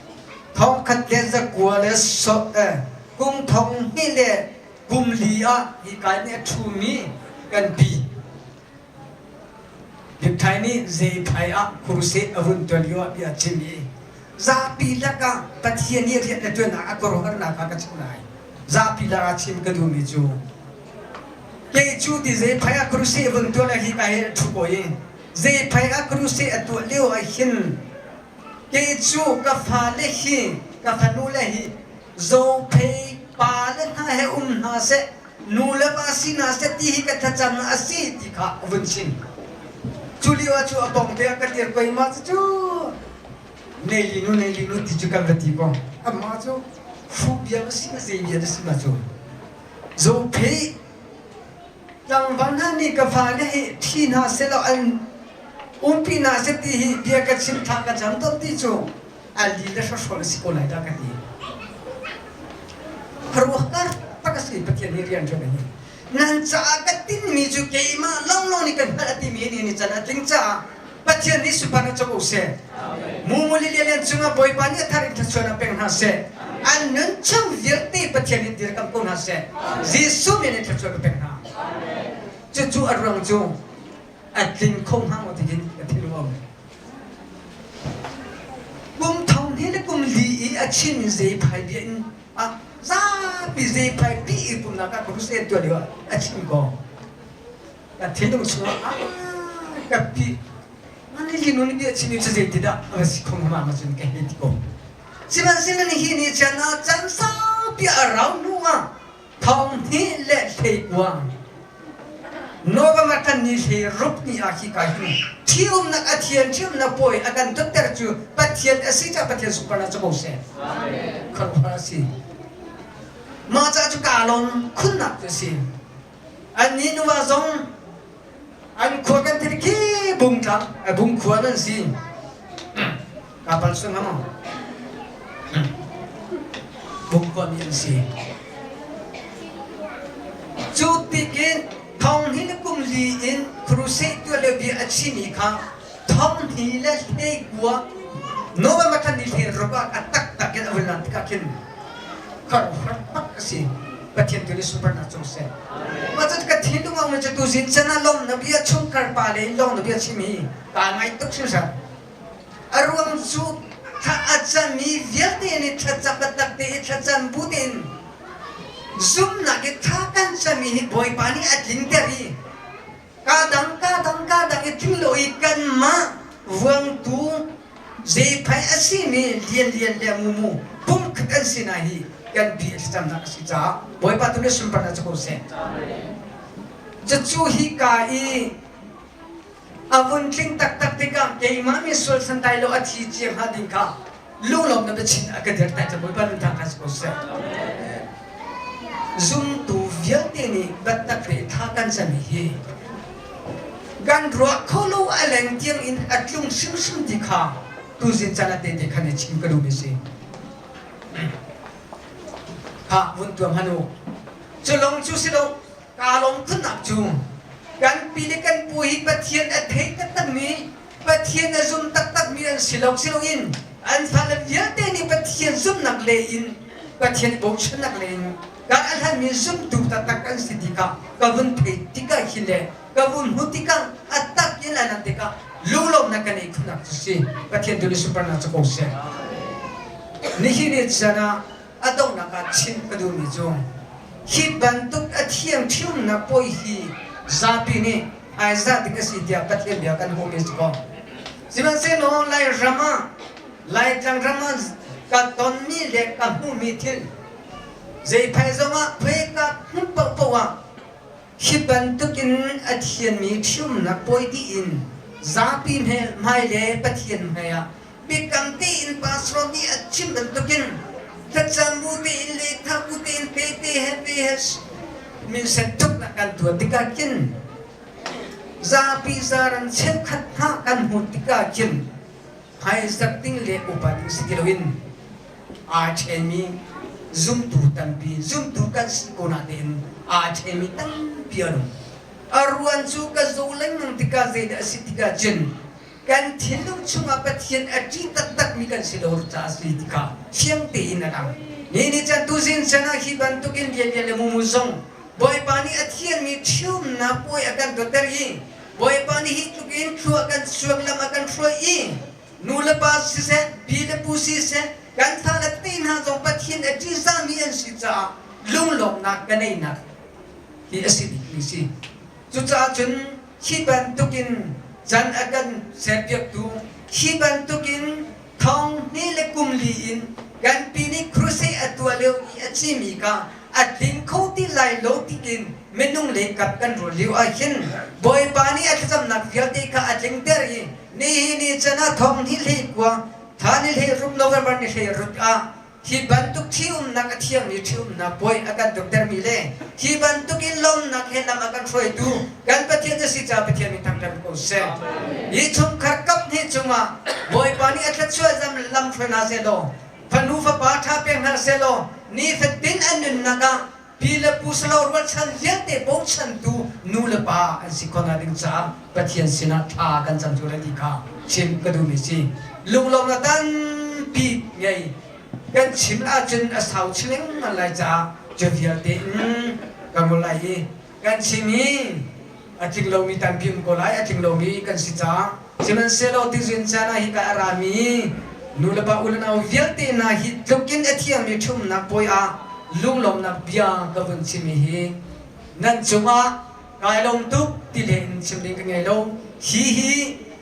thawngkhat. 1100 le so eh kum 2000 le kum li ah hi kai nih a ṭhumi kan pi Bikthai nih zeiphai ah crusade a vun tuan lio ah bia a chim i zapi lakah Pathian nih rian a ṭuannak a khuaruahharnak kha ka chim lai. Zapi lakah chim ka duhmi cu kei cu ti zeiphai ah crusade a vun tuan ah hi ka hi a ṭhu ko i zeiphai ah crusade a tuah lio ah hin kei cu ka fale hi ka fanule hi zophei pa le hna he um hna seh nu le va si hna seh ti hi ka thlacam a si ti kha a vun chim. Cu lio ah cu a bong te ah ka dir ko i mah cu nei li nu nei li nu ti cu kan va ti ko. Amah cu hruh bia ma si ma zei bia na si ma cu. Zophei tlangval hna nih ka fale hi ṭhi hna selaw an umpi hna seh ti hi bia ka chim thla ka cam tawn ti cu a li le hrawhrawl a si ko lai dah ka ti. Khuaruahhar tak a si Pathian nih rian ṭuan a hi. Nan caah ka tinhmi cu keimah lawnglawng nih kan hngalh a timi nih ni can a tling caah Pathian nih sunparnak na co ko seh. Mumuli lianlian cungah Bawipa nih a thar in thluachuah na pek hna seh. An nun chung vialte Pathian nih dirkamh ko hna seh. Jesuh min in thluachuah ka pek hna. Cucu a ruang cu a tling kho hnga maw tihin ka thinlung a um. Kum thong hnih le kum li i a chin zeiphai bia in a zapi zeiphai pi i pumnak ah crusade tuah lio ah a chim ko. Ka thinlung chungah ah ka pi mani linun bia chim cu zeitidah a va si kho hnga ma cun ka hei ti ko. Sihmanhsehlaw hi ni chan ah caan saupi a rau hnu ah thong hnih le hleikuang November kan ni hlei rup ni ah hi ka hin ṭhiumnak a thian ṭhiumnak pawi a kan dotter cu Pathian a si caah Pathian sunparnak cu ko seh. Khuaruahhar a si. Mah caah cu kaa lawm khunnak cu a si. Annih nuva zong an khua kan thil khi bungtlang bung khua nan si. Ka pal sual hnga maw? Bung khua mi an si. Cu tikin thong hnih le kum li in crusade tuah lio bia a chimi kha thong hnih le hlei kua November thla ni hlei ruk ah a taktak in a vun lan tikah khin khuaruahhar bak a si. Pathian tu nih sunparnak cung seh. Mah cu ka thinlung ah cu tu zin can ah lawm na bia chungkhar pa le lawng na bia chim hi kaa ngai tuk hringhran. A ruang cu thla a cami vialte nih thlacam taktak te i thlacam bu tein zumhnak i thla kan cami hi Bawipa nih a tlinter i ka dang ka dang ka dang i tling lo i kanmah vuangtu zeiphai a simi lianlian le mumu pumkhat an si na hi kan pi a thlacamnak a si caah Bawipa tu nih sunparnak cu ko seh. Cucu hi ka i a vun tling taktak tikah keimah mi sual santai lo a thi cia hnga ding kha lunglawm na biachin a ka dir tai ca Bawipa nun thang kha si ko seh. Zumtu vialte nih biatak le tha kan cam hi kan ruah kho lo a leng tiang in a tlung hrimhrim ti kha tuzin caan ah tehte khan i chim ka duhmi si. Kha vun tuam han u. Cu lawng cu si lo Kaa lawm khunnak cu kan pi le kan pu hi Pathian a thei taktakmi, Pathian a zum taktakmi an si lo si loin an fale vialte nih Pathian zumhnak le in Pathian bochannak le in kan a hlanmi zumtu taktak an si tikah ka vun theih tikah hi le ka vun hmuh tikah a tak in a lan tikah lunglawmhnak kan ei khunnak cu si Pathian tu nih sunparnak cu ko seh. Nihin ni chan ah a donghnak ah chim ka duhmi cu hi bantuk a thiang ṭhiumnak puai hi zapi nih hmaizah ding a si tiah Pathian bia kan hmuhmi a si ko. Sihmanhsehlaw Lairam ah Laitlang ram ah ka tonmi le ka hmuhmi thil zeiphai zongah phuaika hmun paohpaoh ah hi bantukin a thianmi ṭhiumnak puai dih in zapi hmai le Pathian hmai ah Biakam tein pastor nih a chim bantukin thlacam bu tein le tha bu tein te he pe he minsen tuk nak kan tuah tikah khin zapi zaran cheukhat hna kan hmuh tikah khin hmaizarh ding le upa ding si ti loin aa ṭhenmi zumtu tampi zumtu kan si ko natein aa ṭhenmi tampi an um. A ruan cu ka zo lengmang tikah zeidah a si tikah cun. Kan thinlung chungah Pathian a ṭih taktakmi kan si lo caah a si ti kha fiang tein a lang. Ni nih cun tuzing chan ah hi bantukin lianlian le mumu zong Bawipa nih a thianmi ṭhiumnak puai a kan tuahter i Bawipa nih hi tluk in thlua kan suak lam a kan hruai i nu le pa siseh, pi le pu siseh, kan fale te hna zong Pathian a ṭihzahmi an si caah lunglawmhnak ka neihnak hi a si bikmi si. Cucaah cun hi bantukin can a kan serpiaktu, hi bantukin thong hnih le kum li in kan pi nih crusade a tuah lio i a chimi kha a tling kho ti lai lo tikin minung le kap kan ruah lio ah hin Bawipa nih a thlacamnak vialte kha a tlingter i nihin ni can ah thong hnih hlei kua thla ni hlei ruk November ni hlei ruk ah Hi bantuk ṭhiumnak a thiangmi ṭhiumnak puai a kan tuktermi le hi bantuk in lawmnak he lam a kan hruaitu kan Pathian a si caah Pathian min thangṭhat ko seh. Hi chungkhar kap hnih cungah Bawipa nih a thluachuah zam lam hruai hna seh law fanu fapa ṭha pek hna seh law nifatin an nunnak ah pi le pu salo rualchan vialte bochantu nu le pa an si khawh ding caah Pathian sinah thla kan cam cu ti kha chim ka duhmi si. Lunglawmnak tampi ngei kan chim ahcun a sau chiling lai caah cu vialte in kan ngol lai i kan chim i a tling lomi tampi um ko lai a tling lomi kan si caah sihmanhsehlaw tizin caan ah hika a rami nu le pa u le nau vialte hna hi tlukin a thiangmi ṭhumnak puai ah lunglawmhnak bia ka vun chim hi nan cungah kai lawm tuk ti hlei in chim ding ka ngei lo. Hi hi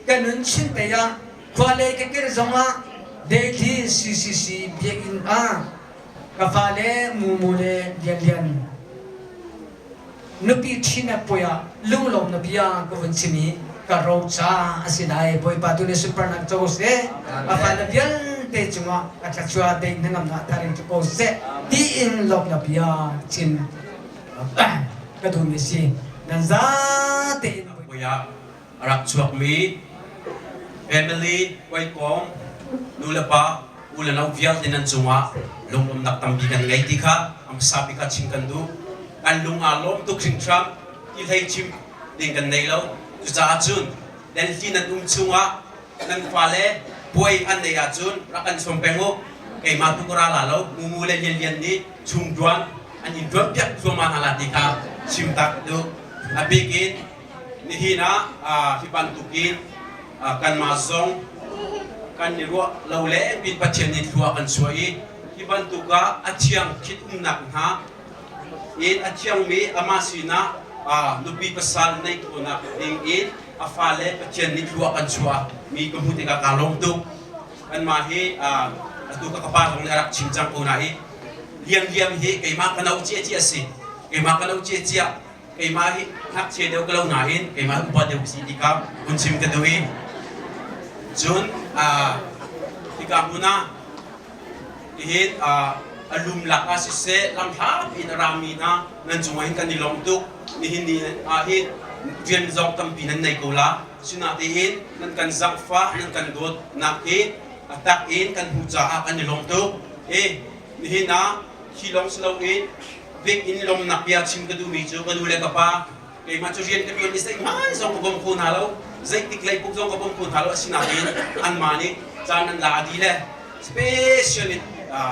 ka nun chin te ah khua lei ka kir zongah Delhi CCC biakinn ah ka fale Mumu le Lianlian nupi ṭhinak puai ah lunglawmnak bia ka vun chim i ka roca a si lai. Bawipa tu nih sunparnak co seh. A fale vialte cungah a thluachuah deih hnangamnak thar in ko seh tiin lawmnak bia chim ka duhmi si. Nan zate in puai ah a rak chuakmi family hawikom nulepa u le nau vialte nan cungah lunglawmhnak tampi kan ngei ti kha a hmasa bik ah chim kan duh. Kan lung aa lawm tuk hringhran ti hlei chim ding kan nei lo. Cucaah cun Delhi nan um chungah nan fale puai an nei ahcun rak kan sawm peng u. Keimah tu ka ra la lo. Mumu le Lianlian nih chung ṭuan an in ṭuan piak thluahmah hna la ti kha chim tak duh. A bik in nihin ah hi bantukin kanmah zong kan i ruah lo le pin Pathian nih thlua kan chuah i hi bantuk ah a thiang thit umnak hna in a thiangmi amah sinah nupi pasal neih khawhnak ding in a fale Pathian nih thlua kan chuah mi ka hmuh tikah kaa lawm tuk. Kanmah hi atu ka pa zong nih a rak chim cang ko na i liam liam hi keimah ka no cia cia si keimah ka no cia cia keimah hi ngakchia deuh ka lo nain keimah upa deuh si ti kha hun chim ka duh i cun hika hmun ah hihin a lum lak ah siseh lamhla in a rami hna nan cungah hin kan i lawm tuk. Nihin ni ah hin rian zong tampi nan nei ko la, sinatein nan kan zangfah nan kan dawtnak hi a tak in kan hmuh caah kan i lawm tuk. E nihin ah hi lawng si loin Bik in lawmnak bia chim ka duhmi cu ka nu le ka pa keimah cu rian ka ṭuan i zeihmanh zong ka bawm kho hna lo, zeitik lei puk zong ka bawm kho hna lo. Asinain anmah nih caan an la dih le special in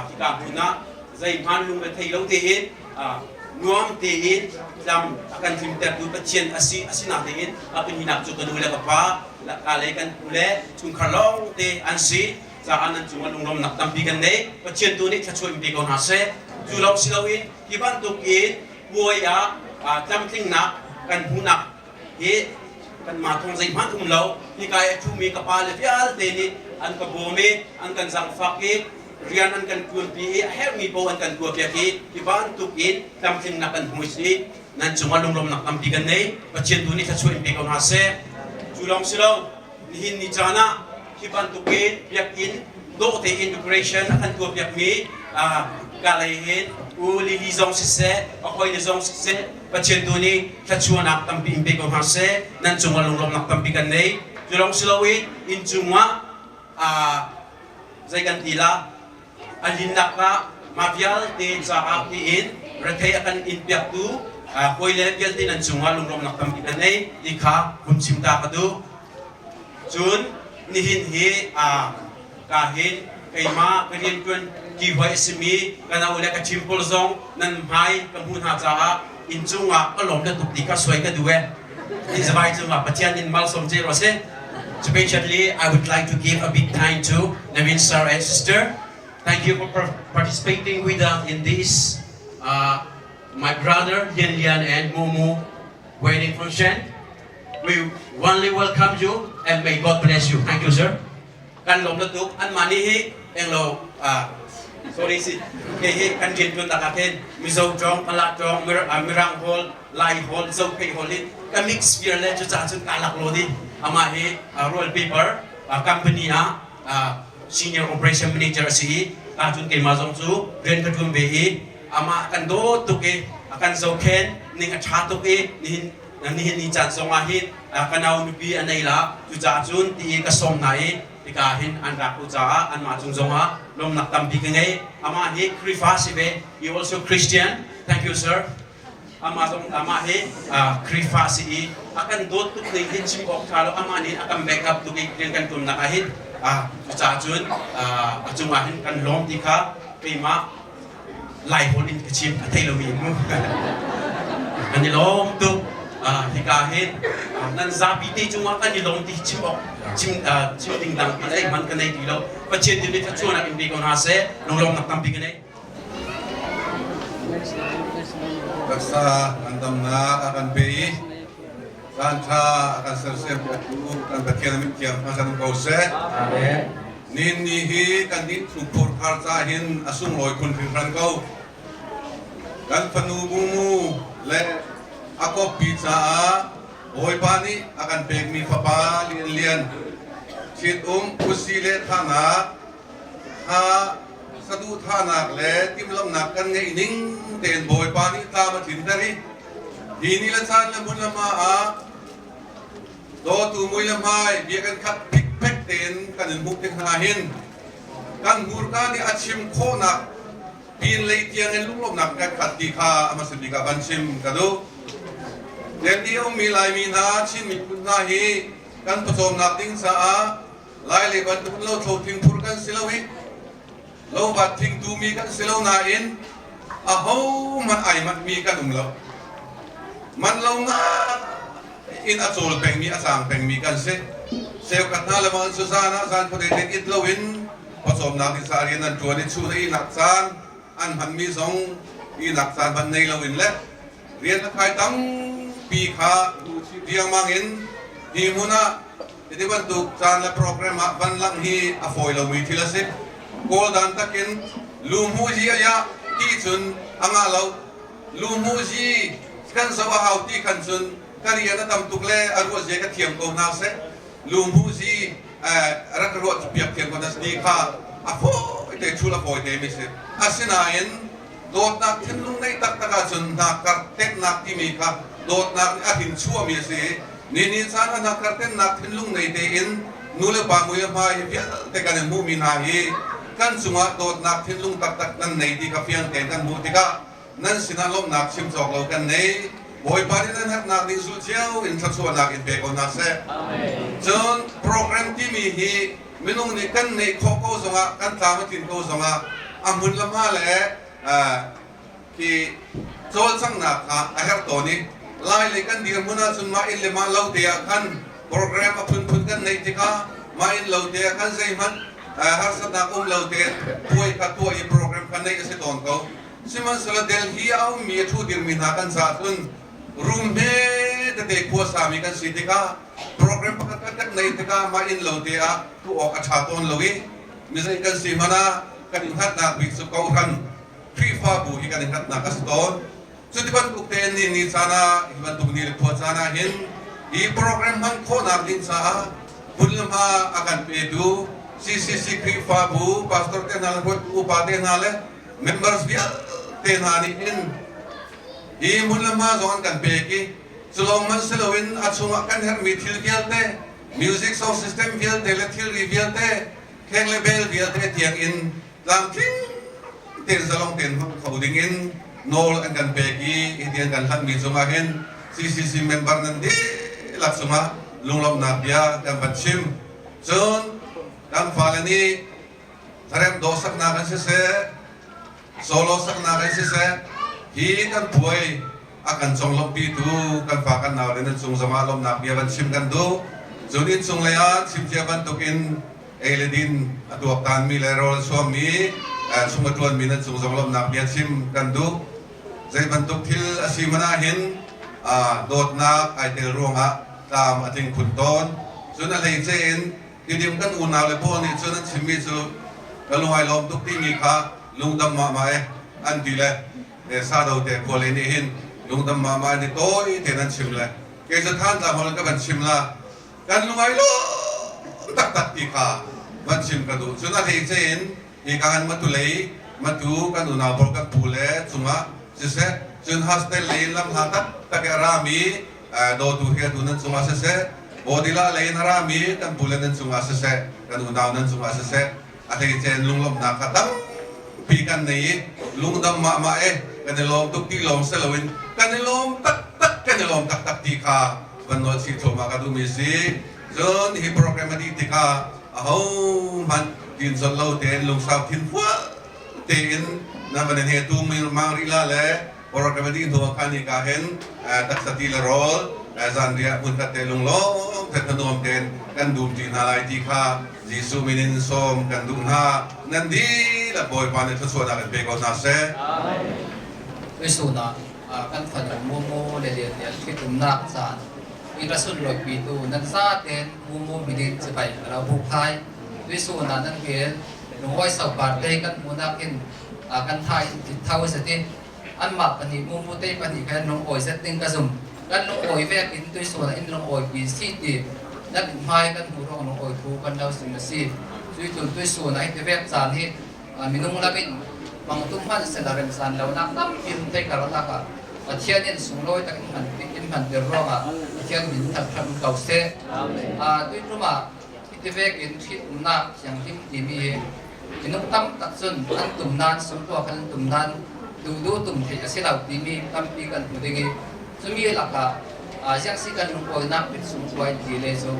hika hmun ah zeihmanh lungre thei lo tein nuam tein tlam a kan tlimtertu Pathian a si. Asinain a pahnihnak cu ka nu le ka pa ka lei kan pu le chungkhar lawng te an si caah nan cungah lunglawmnak tampi kan nei. Pathian tu nih thluachuah in pe ko hna seh. Cu lawng si loin hi bantuk in puai ah tlamtlingnak kan hmuhnak hi kanmah thawng zeihmanh um lo. Hika i a ṭhumi ka pa le vialte nih an ka bawm i an kan zaangfak i rian an kan ṭuanpi i a herhmi paoh an kan tuahpiak i hi bantuk in tlamtlingnak kan hmu si nan cungah lunglawmnak tampi kan nei. Pathian tu nih thluachuah in pe ko hna seh. Cu lawng si lo, nihin ni caan ah hi bantukin biakinn dawh tein decoration a kan tuahpiakmi kalay hin U Lily zong siseh, a hawile zong siseh, Pathian tu nih thluachuahnak tampi in pe ko hna seh. Nan cungah lunglawmhnak tampi kan nei. Cu lawng si loin inn cungah zei kan ti la a linnak ah mah vialte caah tiin rethei a kan in piaktu hawile vialte nan cungah lunglawmhnak tampi kan nei ti kha hun chim ta ka duh. Cun. Nihin hi ka hin keimah ka rianṭuan ṭi hawi a simi ka nau le ka ṭhim pawl zong nan hmai ka hmuh hna caah inn cungah ka lawm le tuk ti kha suai ka duh e. Hi zavai cungah Pathian in malsawm ce rawh seh. Especially, I would like to give a big thank to Naveen sir and sister. Thank you for participating with us in this my brother Lian Lian and Mumu wedding function. We warmly welcome you and may God bless you. Thank you, sir. Kan lawm na tuk an mah nih hi englo sorry si ke hi kan rian tuan tak ah khin Mizo tawng, Pala tawng, Mirang hall, Lai hall, Zophei hall in ka mix viar le cucaah cun ka lak lo ding. Amah hi Royal Paper company ah senior operation manager a si i ta cun keimah zong cu rian ka ṭuan ve i amah kan dawt tuk i a kan zohkhen ning a ṭha tuk i nihin nihin ni caan zong ah hin ka nau nupi a nei la cucaah cun ti i ka sawm hna i hika hin an rak u caah anmah cung zong ah lawmnak tampi ka ngei. Amah hi Khrihfa si ve. You also Christian. Thank you, sir. Amah zong amah hi Khrihfa si i a kan dawt tuk ning hi chim awk ṭha lo. Amah nih a kan backup tuk i rian kan ṭuannak ah hin cucaah cun a cungah hin kan lawm ti kha keimah Lai holh in ka chim a thei lomi mu. Kan i lawm tuk. Hika hin nan zapi te cungah kan i lawm ti chim awk chim chim ding dang pi zeihmanh ka nei ti lo. Pathian nih thluachuahnak in pe ko hna seh. Lunglawmnak tampi ka nei. Taksa ngandamnak a kan pe i caan ṭha a kan sersiampiaktu kan Pathian min thiang thangṭhat ko seh. Amen. Nin ni hi kan innchungkhur khar ca hin a sunglawi khun hringhran ko. Kan fanu Mumu le a kawppi caah Bawipa nih a kan pekmi fapa Lian Lian ṭhitum khuasi le thanak kha saduhthahnak le timhlamhnak kan ngeih ning tein Bawipa nih tlam a tlinter i hi ni le caan le hmun le hma ah dawtu mui le hmai bia kan khat phikphek tein kan in hmuh tik hna hin kan hmurka nih a chim khawhnak pin lei tiang in lunglawmhnak kan khat ti kha a hmasa bik ah van chim ka duh. Delhi a ummi Laimi hna Chin miphun hna hi kan pawcawmnak ding caah Lai lei bantuk in lothlo thingphur kan si lo i lovat thingtu mi kan si lo nain ahohmanh ai manhmi kan um lo. Man lo ngai in a cawl pengmi a caang pengmi kan si. Cheukhat hna le bang cu zan ah zan khuadei ten it loin pawcawmnak ding caah rian an ṭuan i chun a ihnak caan an hmanmi zong ihnak caan hmanh nei loin le rian a khai tampi kha riangmang in hi hmun ah hiti bantuk caan le program ah van langh hi a fawi lomi thil a si. Kawl dan takin luhmuh zi a yah ti cun a ngah lo. Luhmuh zi kan zoh a hau ti khan cun ka rian a tam tuk le a ruah zia ka thiam ko hna seh. Luhmuh zi rak ruah piak thiam ko hna ti kha a fawi te thul a fawi te mi si. Asinain dawtnak thinlung neih taktak ahcun hnakkar tenhnak timi kha dawtnak nih a hin chuahmi a si. Ni ni caan ah hnakkar tenhnak thinlung nei tein nu le pa mui le hmai hi vialte kan in hmuhmi hna hi kan cungah dawtnak thinlung taktak nan nei ti kha fiang tein kan hmuh tikah nan sinah lawmhnak chim cawk lo kan nei. Bawipa nih nan herhnak ding zul cio in thluachuahnak in pe ko hna seh. Cun program timi hi minung nih kan neih khawh ko zongah kan tlam a tlin ko zongah a hmun le hma le khi cawlcanghnak kha a herh tawn i lai lei kan dirhmun ahcun mah inn le mah lo te ah khan program a phunphun kan neih tikah mah inn lo te ah khan zeihmanh harsatnak um lo te puai kha tuah i program kha neih a si tawn ko. Sihmanhsehlaw Delhi a ummi a ṭhu dirmi hna kan caah cun room hme tete khua sami kan si tikah program pakhat khat kan neih tikah mah inn lo te ah tuah awk a ṭha tawn lo i mizei kan si hmanh ah kan i hngatnak bik cu kawhhran Khrihfabu hi kan i hngatnak a si tawn. Cuti bantuk tein ni ni caan ah hi bantuk ni le khua caan ah hin hi program hman khawhnak ding caah hmun le hma a kan petu CCC Khrihfabu pastor te hna le hruaitu upa te hna le members vialte hna nih hin hi hmun le hma zong an kan pek i Culawng hmanh si loin a chungah kan herhmi thil vialte, music sound system vialte le thilri vialte, kheng le bel vialte tiang in tlamtling tein zalong tein hmang kho ding in nawl an kan pek i hiti an kan hlanhmi cungah hin CCC member nan dihlak cungah lunglawmhnak bia kan van chim. Cun kan fale nih hlaremh dawh saknak in siseh, solo saknak in siseh, hi kan puai a kan conglawmhpitu kan fa kan nau le nan cung zongah lawmhnak bia van chim kan duh. Cun innchung lei ah chimcia bantukin ei le din a tuaktanmi le rawl a chuangmi chung a ṭuanmi nan cung zong lawmhnak bia chim kan duh. Zei bantuk thil a si hmanh ahhin dawtnak ai tel ruangah tlam a tling khun tawn. Cun a hleice in Tidim kan unau le pawl nih cun an chimmi cu ka lung ai lawm tuk timi kha lungdam mah e an ti le sado te khua le nih hin lungdam mah mah ni tawi tein an chim le kei cu than tlang hol ka van chim la kan lung ai lawm taktak ti kha van chim ka duh. Cun a hleice in hi ka kan matu lei matu kan unau pawl kan pu le cungah siseh, cun hostel lei in lamhla taktak i a rami dawtu hi atu nan cungah siseh, Bodila lei in a rami kan pu le nan cungah siseh, kan unau nan cungah siseh, a hleice in lunglawmhnak kha tampi kan nei i lungdam mah mah e kan i lawm tuk ti lawng si loin kan i lawm taktak, kan i lawm taktak ti kha van nawl chih thluahmah ka duhmi si. Cun hi program a dih tikah ahohmanh tin zolh lo tein lungsau thin fual tein na van in he tu mang rih la le program a dih hnu ah khan hika hin taksa ti le rawl zanriah hmunkhat te lunglawm te thanuam tein kan dum ṭi hna lai ti kha Jesuh min in sawm kan duh hna. Nan dihlak Bawipa nih thluachuahnak in pe ko hna seh. Tuisun ah kan fanu Mumu le Lian Lian ṭhitumnak caan i ka sunlawi tu nan zaten Mumu midin cibai ka lo buk thai. Tuisun ah nan vel lungawi sopar te kan hmuhnak in kan tha in thau zetin anmah pahnih Mumu te pahnih khan lungawi zet ding ka zum. Kan lungawi vek in tuisun ah in lungawi pi si ti nan hmai kan hmu ruang lungawi thu kan lo sim a si. Cuitun tuisun ah hi ti vek caan hi minung lamin mangtum hman sela remsan lonak tampi um thei karlak ah Pathian in sunglawi tak in hman in hman ter ruangah Pathian min thangṭhat um ko seh. Tuitum ah hitivek in ṭhit umnak thianghlim timi hi minung tam tak cun an tum nan sungtua khan an tum nan duhduh tum theih a si lo timi tampi kan hmu ding i cumi lakah ziangsi kan lungkawinak mit sungkuai ti le cu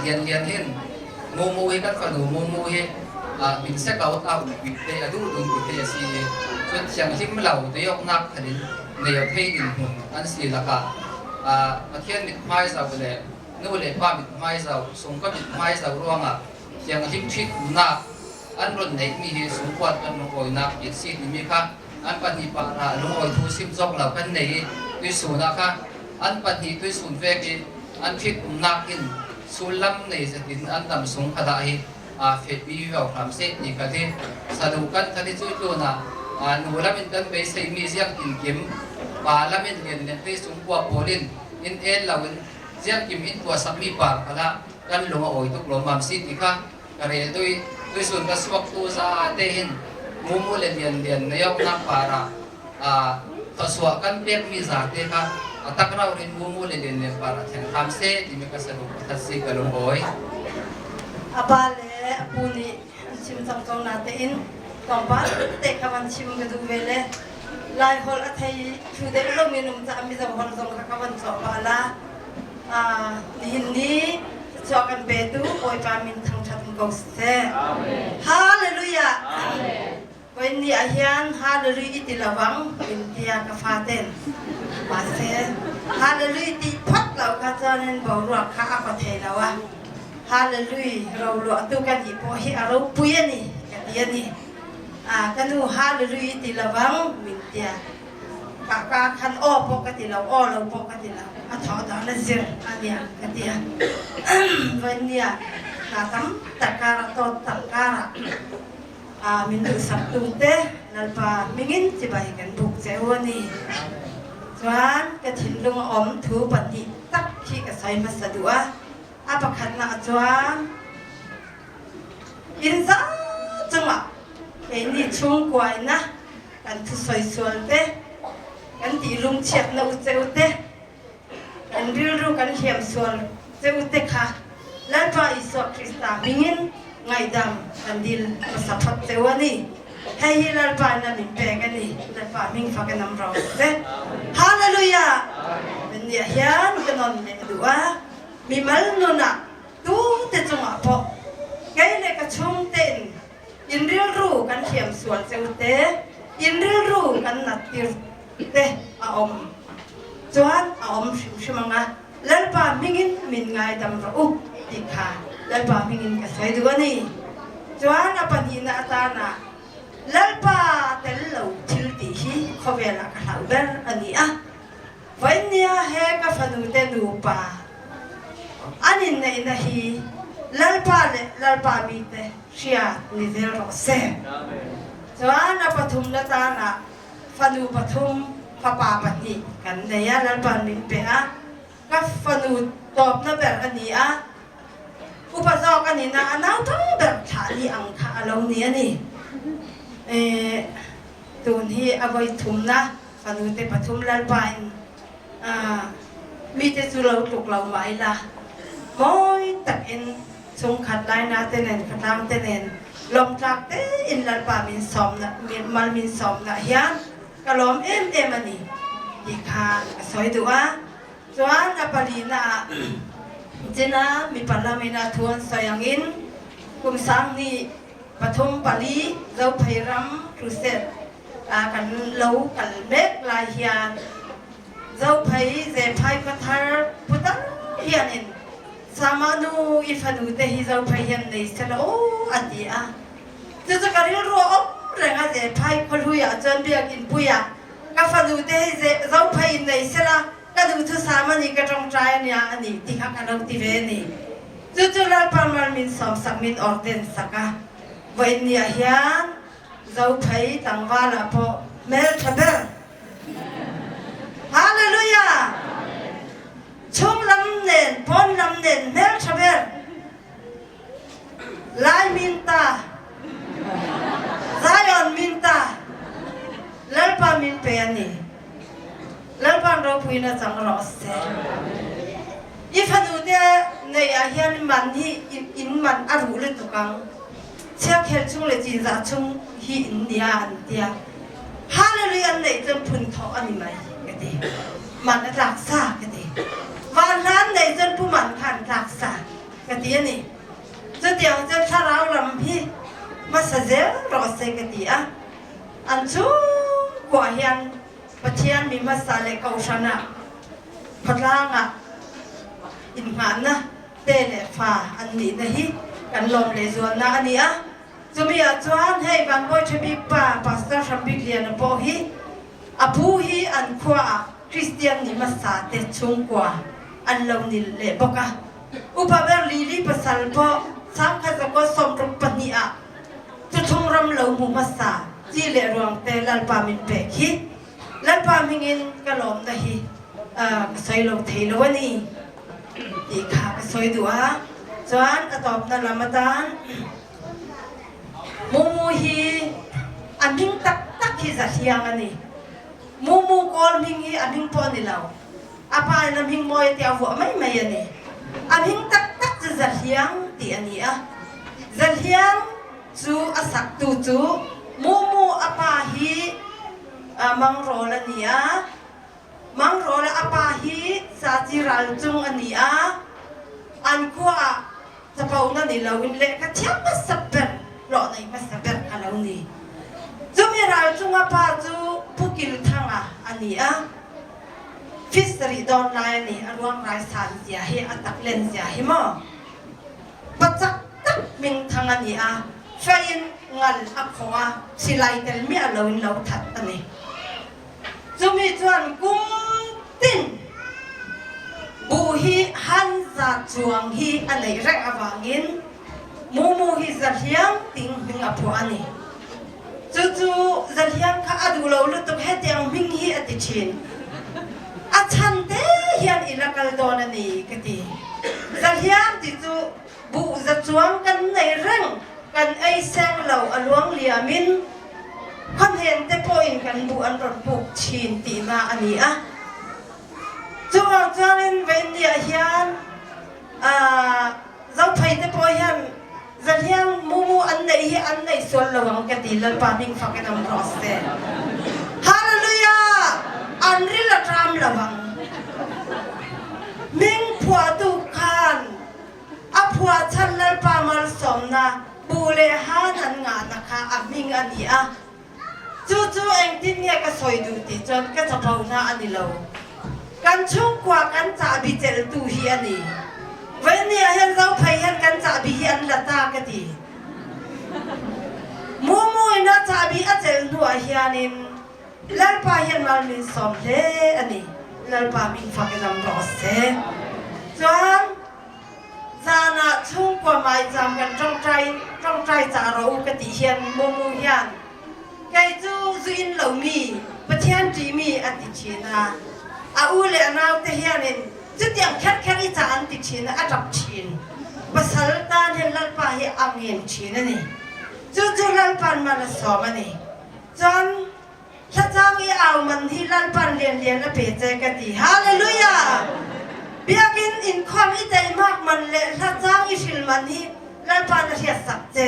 lian lian hin Mumu hi kan fanu Mumu hi min se ko ta bik te a duh dun ti a si i cun thianghlim lo teyoknak khan in nei thei din hmun an si lakah Pathian mithmai zau le nu le pa mithmai zau sungka mithmai zau ruangah thianghlim ṭhit nak an ron neihmi hi sungkuat kan lungawinak bik si timi kha an pahnih pa ra lungawi thu sim cawk lo kan nei i tuisun ah kha an pahnih tuisun vek i an ṭhit umnak in sullam nei zetin an dam sung kha dah hi fetmi vau hram seh ti kha hi sadu kan kha ti cui tun ah nu lam in kan beisei mi ziang in kim pa lam in lian lian te sung kua pawl in in el lo in ziang kim in tua sak mi par khala kan lung a awi tuk lo mam si ti kha ka rel tui tuisun ka suak tu za te hin mumu le lian lian na yok nak para thawsuah kan pek mi za te kha atak rau rin mumu le lian lian para theng tham se ti mi ka sadu that si ka lung awi. Apa le apu nih an chim cang ko na tein tlawmpal te kha van chim ka duh ve le Lai holh a thei thu deuh lo mi num ca Mizo holh zong kha ka van cawh pah la. Nihin ni thluachuah kan petu Bawipa min thangṭhat um ko seh. Hallelujah. Koin ni ah hian hallelujah i ti lawang in tia ka faten. Mahse hallelujah ti phot lo kha chuan in boruak kha a ka thei lo a. Hallelujah ro lu atu kan i pawh hi a ropui ani ka ti ani. Ka nu hallelujah ti lawang min tia. Ka ka khan aw pawh ka ti lo, aw lo pawh ka ti lo. A tho dan a zir ania ka ti a. Voi nia na tam takara to takara a min duh sak tu te lalpa mingin chibai kan buk cheu ani. Chuan ka thinlung a om thu pahnih tak khi ka soi hmasa duh a. A pakhatnak chuan inn za cungah kei nih chungkuai na kan thusawi sual te, kan ti lungchiat na u ceu te, kan rilru kan hliam sual ceu te kha Lalpa Isua Krista mingin ngaihdam kan dil hmasa phot ceu ani. Hei hi Lalpa na min pek ani. Lalpa ming fa kan am ro se. Hallelujah! Kan nih hian ka non le duh a. Mi mal nun ah. Tu te cungah pawh kei le ka chung tein in rilru kan hliam sual ceu te, in rilru kan nat tir te a um. Chuan a um hrimhrim anga Lalpa mingin min ngaidam rawh u ti kha Lalpa mingin ka sawi duh ani. Chuan a pahnihna atan ah Lalpa tel lo thil ti hi khawvel ah ka hlau ber ani a. Voinia he ka fanu te nupa an in neihna hi Lalpa le Lalpa mi te hriat ni zel rawh seh. Chuan a pathumna tan ah fanu pathum fapa pahnih kan nei a, Lalpa'n min pe a, ka fanu tawpna ber a ni a, upa zawk a ni na a naupang ber thlah ni ang kha a lo ni a ni. Tun hi a vawi thumna fanu te pathum Lalpa in mite chu lo tluk lo mah ila mawi takin chungkhat laina te nen khatlang te nen lawmtlak tein Lalpa min sawmna mal min sawmna hian ka lawm em em a ni ti kha ka sawi duh a. Chuan a palina ah china mipa lamin a thu an sawi angin kum 2004 Zophei ram crusade kan lo kal mek lai hian Zophei Zephai khuathar putar hianin Sama nu i fanu te hi Zophei hian nei sela aw a ti a. Cucu ka rilru a um reng a Zephai khuahlui ah cun biakinn pui ah ka fanu te hi Zophei in nei sela ka duhthusam ani ka ṭongṭai ania ani ti kha ka lo ti ve ni. Cucu Lalpa mal min sawm sak min orden sak a. Voin ni ah hian Zophei tlangval ah pawh hmelṭha ber. Hallelujah! Chunglam nen pawnlam nen hmelṭha ber. Lai min ta. Zion min ta. Lalpa min pe ani. Lalpan ropuina chang rawh seh. I fanu te nei ah hian man hi in man a ruh lutuk ang. Chiakhel chung le cinzah chung hi in nia an tia. Hallelujah an neih cun phun thawh ani mai ka ti. Man a tlak sa ka ti. Van hla an neih cun pu man kha an tlak sa ka ti ani. Cutiang cun thlarau lam hi hmasa zel rawh se ka ti a. An chungkua hian Pathian mi hmasa le kohhran ah khuatlang ah innghahnak te le fa an nihna hi kan lawm lehzualnak a ni a. Cumi ah cun hei Van Bawi Ṭha Bik pa Pastor Hram Bik Lian pawh hi a pu hi an khua ah Christian nih hmasa te chungkua an lo ni leh bawk a. Upa ber Lili pasal pawh sangkhat zakua 62 ah Cuchung ram lo hmu hmasa ci le ruang te Lalpa min pek hi Lalpa hmingin ka lawmna hi ka soi lo thei lo ani ti kha ka soi duh a. Chuan a tawpna lam atan Mumu hi a hming taktak hi Zahliang ani. Mumu kawl hming hi a hming pawh ni lo. A pa in a hming mawi tiah vuah mai mai ani. A hming taktak cu Zahliang ti ani a. Zahliang cu a saktu cu Mumu a pa hi Mangrawl ani a. Mangrawl a pa hi Saci Ralcung ani a. An khua ah capo na ni lo in lehkha thiam hmasa ber hlawh nei hmasa ber a lo ni. Cumi Ralcung a pa cu Pu Kil Thanga ani a. Fisari dawn lai ani a ruang rai san zia hi a tak len zia hi maw pacak tak ming thang ani a fein ngal a kho a silai tel mi a lo in lo that ani chumi chuan kum tin bu hi han za chuang hi a nei reng awangin mumu hi zahliang ting hming a phuah ani Cucu Zaliang kha a duh lo lutuk hetiang hming hi a ti ṭhin. A chan te hian i la kal dawn a ni ka ti. Zaliang ti cu buh zacuang kan nei reng, kan ei seng lo a luang liam in khuahnen te pawhin kan buh an rawn puk chin tihna a ni a. Chuvang chuanin Veinni ah hian Zophei te pawh hian Zahliang mumu an neih hi an nei sual lo ang ka ti Lalpa hming fak in um rawh seh. Hallelujah! An ril a ṭam lo ang. Hming phuahtu khan a phuah. phuahchan Lalpa malsawmnak buh le han an ngahnak kha a hming a ni a. Cucu engtin nge ka sawi duh ti cun ka capo hna an i lo. Kan chungkhua kan cahbi celhtu hi a ni. Voi ah hin Zophei hin kan cahbi hi an la ta ka ti. Mumu in a cahbi a celh hnu ah hian in Lalpa hian mal min sawm hle a ni. Lalpa min fak in am rawh seh. Chuan zan ah chungkua maicham kan ṭongṭai ṭongṭai ca rawh u ka ti hian Mumu hian kei cu zu in lomi Pathian ṭihmi an ti ṭhin a. A u le a nau te hian in cutiang kherkher i ca an ti ṭhin a ṭap ṭhin. Pasal tan hin Lalpa hi a ngen ṭhin a ni. Cucu Lalpa'n man a sawm a ni. Cun thlacam i au man hi Lalpan lianlian a pe che ka ti. Hallelujah! Biakinn inkhawm i teimak man le hlacang i hril man hi Lalpan a hriat sak che.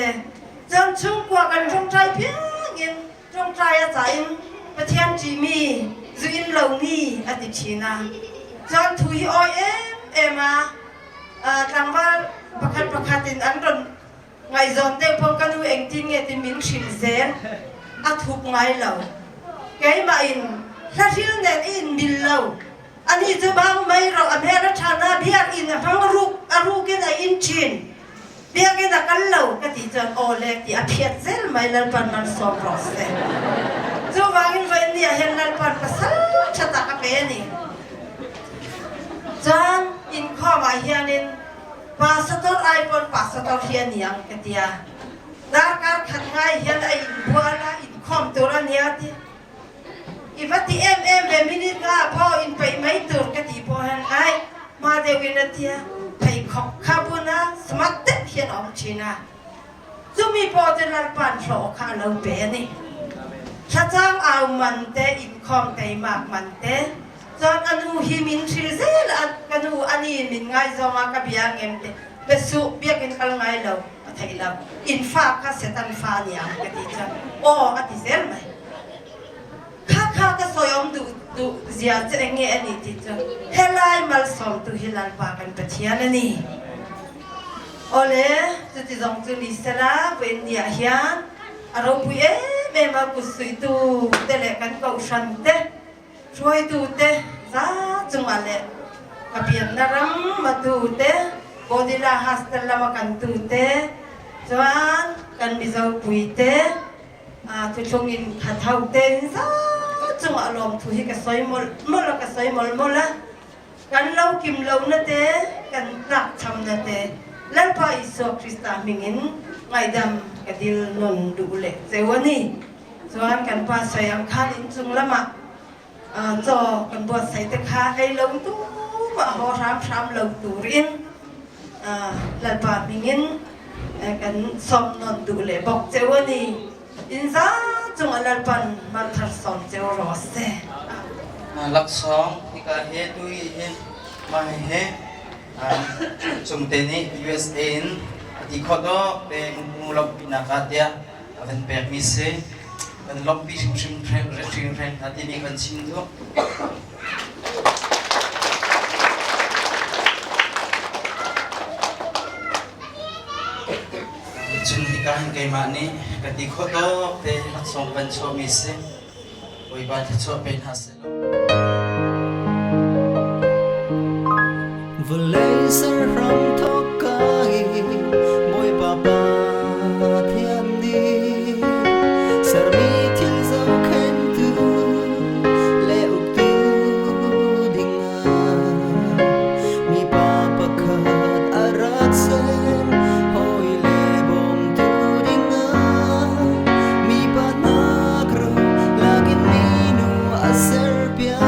Cun chungkua kan ṭongṭai piangin ṭongṭai a ca in Pathian ṭihmi, zu in lomi a ti ṭhin a. Cun thu hi awi em em a tlangval pakhat pakhat in an ron Ngaihzawn deuh paoh ka nu engtin nge ti min hrilh zel a thup ngai lo. Keimah in hlahril nen i in mil lo. Anih cu bang mei ro a hmel a ṭha na biakinn a hmang ruk a ruk in a in ṭhin. Biakinn a kal lo ka ti cun aw le ti a phiat zel mai Lalpan man sawm rawh seh. Cuvangin voi ni ah hin Lalpan pasal ṭha tak a pe ni. Cun inkhawm ah hian in Pastor ai pawn pastor hi a niang ka tia. Darkar khat ngai hian a in bual a in khawm tur a nia ti. I va ti em em ve minute nga pawh in peih mai tur ka ti pawh hian ai hma deuh in a tia pheikhawk kha bun a smart deuh hian a awm thin a. Chumi pawh chu Lalpa'n hlawh kha a lo pe a ni. Thlacang au man te, inkhawm teimak man te, chuan a nu hi min hril zel a, ka nu ani min ngaizawng a ka bia ngem te, be suh biakinn kal ngai lo a theih lo, in fa kha Satan fa a ni ang ka ti chuan aw a ti zel mai. Kha kha ka sawi awm duh duh zia che eng nge a ni ti chu helai malsawmtu hi Lalpa kan Pathian a ni. Awle, chuti zong cu ni sela vawiin ni ah hian a ropui em em a kutsuihtu te le kan kohhran te hruaitu te za cungah le ka piannak ram matu te Bodila Hostel lama kan tu te chuan kan Mizo pui te thuthlung in khathau te in za cungah lawmthu hi ka sawi mawlh mawlh a ka sawi mawlh mawlh a. Kan lo kim lo na te, kan tlakcham na te, Lalpa Isua Krista hmingin ngaihdam ka dil nawn duh leh cheu a ni. Chuan kan pa sawi ang khan inchung lamah chaw kan buatsaih te kha ei lo tu mah haw hram hram lo turin Lalpa hmingin kan sawm nawn duh leh bawk cheu a ni. In za cungah Lalpan marthar sawm cio rawh seh. Laksawng hika he tu hi hin mah he cungte nih USA in a ti khawh dawk te mu lawmhpinak ah tiah a van pekmi si. Kan lawmhpi hrimhrim hringhran hna timi kan chim duh. Cun hika hin keimah nih ka ti khawh tawk te laksawng kan chuahmi si. Bawipa thluachuah pe hna seh law. Vawlei ser hram thawk ka i Bawipa Pathian nih sermi thil zohkhenhtu le uktu dingah mipa pakhat a rak ser hawi le bawmtu dingah mipa nak ro lakin minu a serpiak.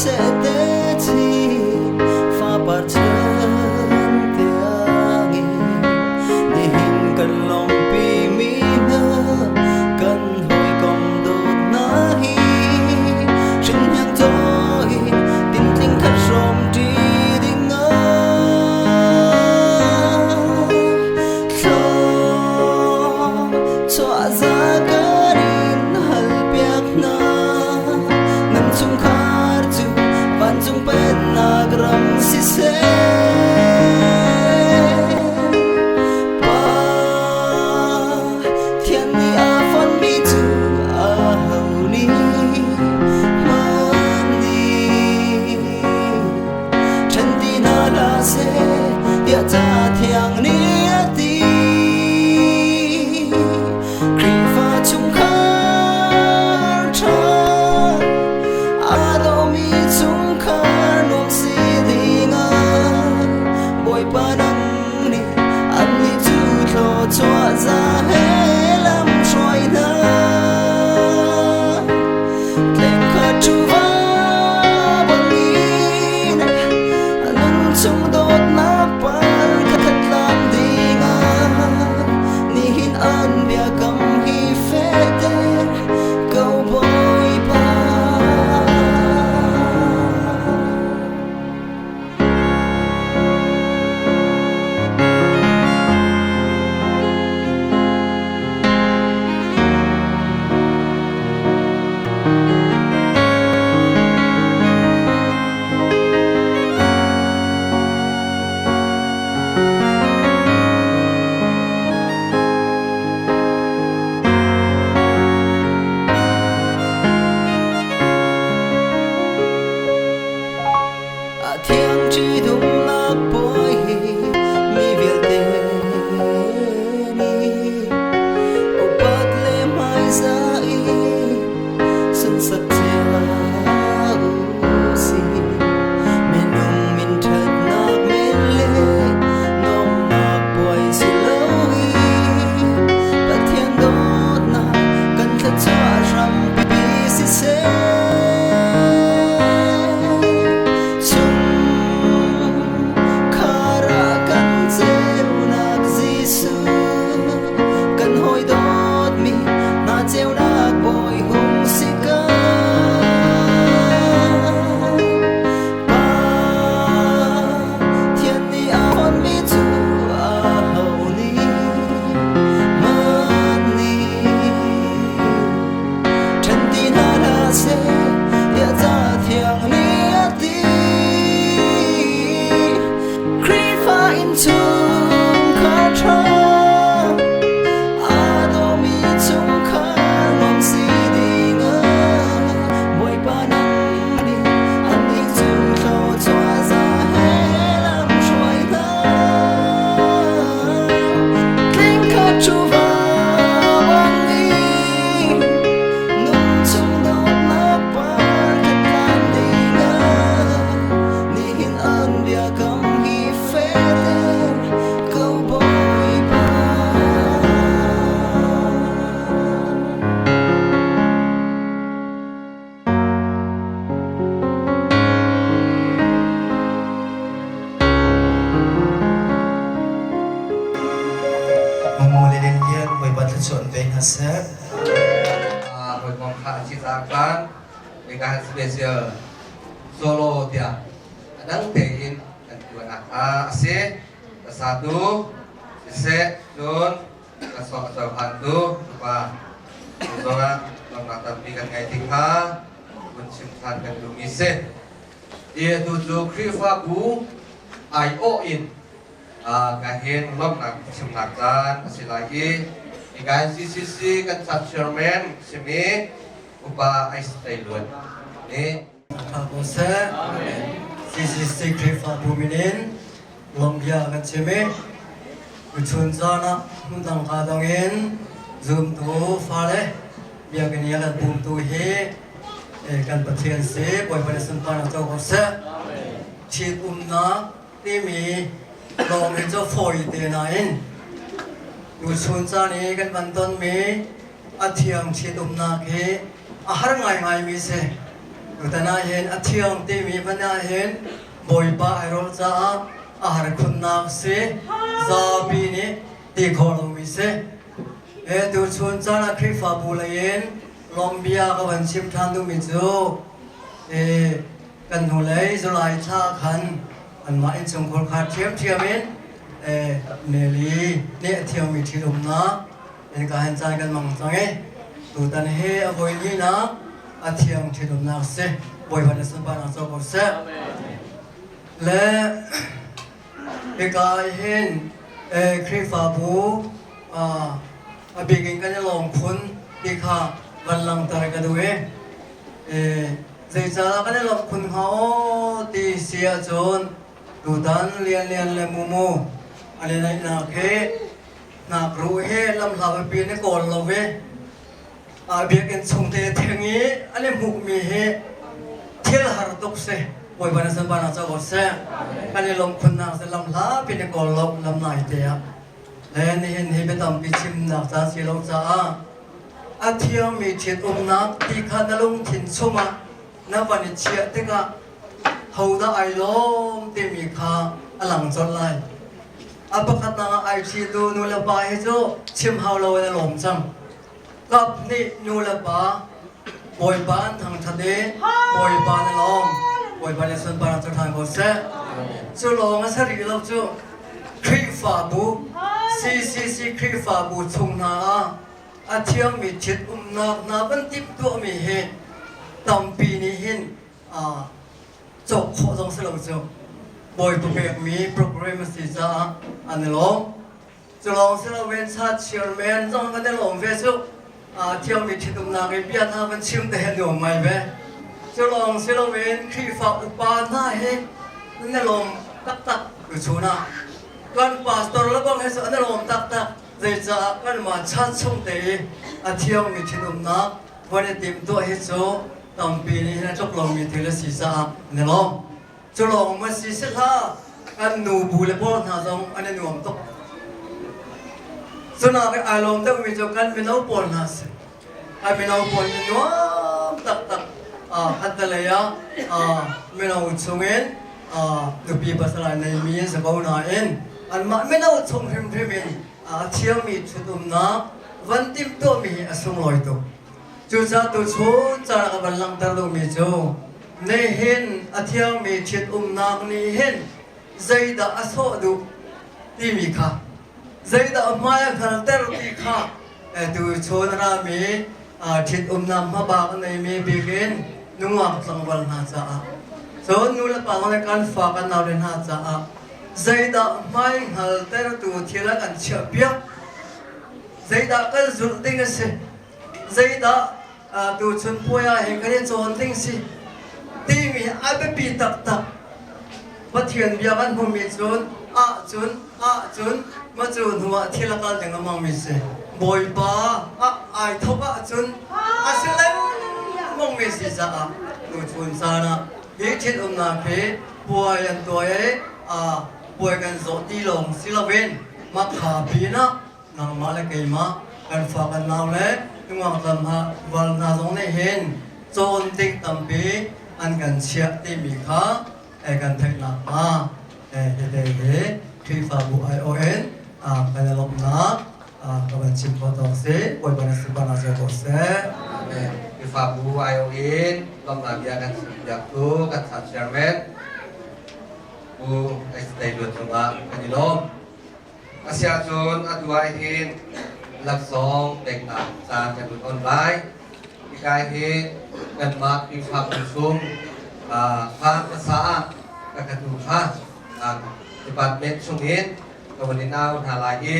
seh te chin fapar chan tiangin nihin kan lawmhpi mi hna kan hawikom dawtna hi hringhniang cawi tintling khat hrawm ṭi ding ah Chuahza kan in halpiak hna. Nan chungkhar cu vancung pennak ram siseh. Pa Thian nih a fonhmi cu aho nih hman nih ṭhen ti hna hlah seh tiah ca thiang nih a ti. Khrihfa chungkhar ṭha aa dawmi chungkhar nuam si dingah Bawipa nang nih annih cu thluachuah za he lam hruai hna. Tleng kha ṭhuva bangin nun chung dawtnak par khat tlam dingah nihin an biakam hi fehter ko Bawipa. A thiang ṭhitumnak puai hi mi vialte nih upat le hmaizah in sunsak cio u sih. Minung min ṭhatnak men le nuamhnak puai si loin Pathian dawtnak kan thluachuah hrampi siseh. Chungkhar ah kan ceunak Jesuh kan hawi dawtmi hna ceunak bawi hung si ka. Pa Thian nih a hawnmi cu aho nih man nih ṭhen ti hna hlah seh tiah ca thiang nih a ti. Khrihfa innchungkhar ṭha aa dawmi chungkhar nuam si dingah Bawipa nang nih annih cu thluachuah za he lam hruai hna. Tling kha ṭhuva bangin nun chung dawtnak par ka tlan dingah nihin an biakam hi fehter ko Bawipa. Mamu le Lian Lian Bawipa thluachuah an pe hna seh. Hawikom kha a thi caah khan hika special solo tiah a dang tein kan tuahnak kha a si. Ka satu siseh cun ka sawh a cohlantu tupa zongah lawmhnak tampi kan ngei ti kha vun chim ṭhan kan duhmi si. I atu cu Khrihfabu aiawh in ka hin lawmhnak chimnak caan a si lai i hika CCC kan chap chairman simi upa Ais Tei Luan nih Tha ko seh. CCC Khrihfabu min in lawmhbia kan chim i tuchun zan ah hmundang ka dang in zumtu fale biakinn i a kan bumtu hi kan Pathian si Bawipa nih sunparnak co ko seh. Ṭhitumnak timi lawng hi cu fawi te nain tuchun caan i kan van tonmi a thiang ṭhitumnak hi a har ngaingaimi si. Tutan ah hin a thiang timi hmanh ah hin Bawipa ai rawl caah a har khunnak si zapi nih ti khawh lomi si. E tuchun caan ah Khrihfabu lei in lawmbia ka van chim ṭhan duhmi cu e kan hnulei July thla khan anmah innchungkhar kha ṭhiamṭhiam in e Nelly nih a thiangmi ṭhitumnak in ka han caan kan mang cang i tutan hi a voi hnihnak a thiang ṭhitumnak si. Bawipa nih sunparnak co ko seh. Le hika hin Khrihfabu a bik in kan i lawm khun ti kha van langhter ka duh i zeicahdah kan i lawmh khun hnga aw ti si ahcun tutan Lianlian le Mumu an i neihnak hi hnakruh hi lamhla pipi in i kawl lo i biakinn chung te theng i an i hmuhmi hi thil har tuk si. Bawipa na sunparnak co ko seh. Kan i lawmh khunnak cu lam hlapi in i kawl lo lam nai te ah le nihin hi biatampi chimnak caan si lo caah a thiangmi ṭhitumnak ti kha na lungthin chungah na van i chiah tikah hodah ai lawm timi kha a lang colh lai. A pakhatnak ah ai ṭhitu nu le pa hi cu chim hau lo in a lawm cang. Kap nih nu le pa Bawipa an thangṭhat i Bawipa na lawm. Bawipa nih sunparnak cu ṭhan ko seh. Cu lawng a si rih lo cu Khrihfabu CCC Khrihfabu chung hna ah a thiangmi ṭhitumnak hna van timhtuahmi hi tampi nih hin cawk khawh zong si lo cu Bawipa pekmi program a si caah an i lawm. Cu lawng si loin church chairman zong kan i lawm ve cu thiangmi ṭhitumnak i bia hna van chim te he nuam ngai ve. Cu lawng si loin Khrihfa upa hna hi nan i lawm taktak tuchun ah. Kan pastor le bang he cu an i lawm taktak. Zeicah kanmah church chung te i a thiangmi ṭhitumnak van i timhtuah hi cu tampi nih hin a tluk lomi thil a si caah an i lawm. Cu lawng ma si si hlah kan nu bu le pawl hna zong an i nuam tuk. Cunak i ai lawm deuhmi cu kan mino pawl hna si. Kan mino pawl nih nuam taktak khattelei ah mino chungin nupi pasal ai neimi an si ko nain anmah mino chung hrimhrim in a thiangmi ṭhutumnak van timhtuahmi hi a sunglawi tuk. Cucaah tuchun caan ah ka van langhter duhmi cu nihin a thiangmi ṭhitumnak nih hin zeidah a sawh duh timi kha zeidah a hmai a hngalter ti kha tuchun a rami ṭhitumnak hmabak a neimi bikin nungak tlangval hna caah cun nu le pa le kan fa kan naule hna caah zeidah hmai hngaltertu thil a kan chiahpiak zeidah kan zulh ding a si Zeidah tuchun puai ah hin kan i cawn ding si timi a biapi taktak. Pathian bia kan hmumi cun ahcun ahcun macu hnu ah thil a kal ding a hmangmi si. Bawipa ah ai thawk ahcun a si lengmangmi si caah tuchun caan ah hi ṭhitumnak hi puai an tuah i puai kan zawh ti lawng si loin makha pinah nangmah le keimah kan fa kan nau le nungak lam hna val hna zong nih hin cawn ding tampi an kan chiah timi kha kan theih nakhnga hite hi Khrihfabu aiawh in kan i lawmhnak ka van chim khawh tawk si Bawipa na sunparnak cio ko seh. Amen. Khrihfabu aiawh in lawmhnak bia kan chim piak tu kan sa chairman Pu Estei Luat cungah kan i lawm. Asiahcun atu ahhin laksawng peknak caan kan hun on lai. Hika hin kanmah Khrihfabu chung kha hmasa ah ka katu kha department chungin ka van in au hna lai i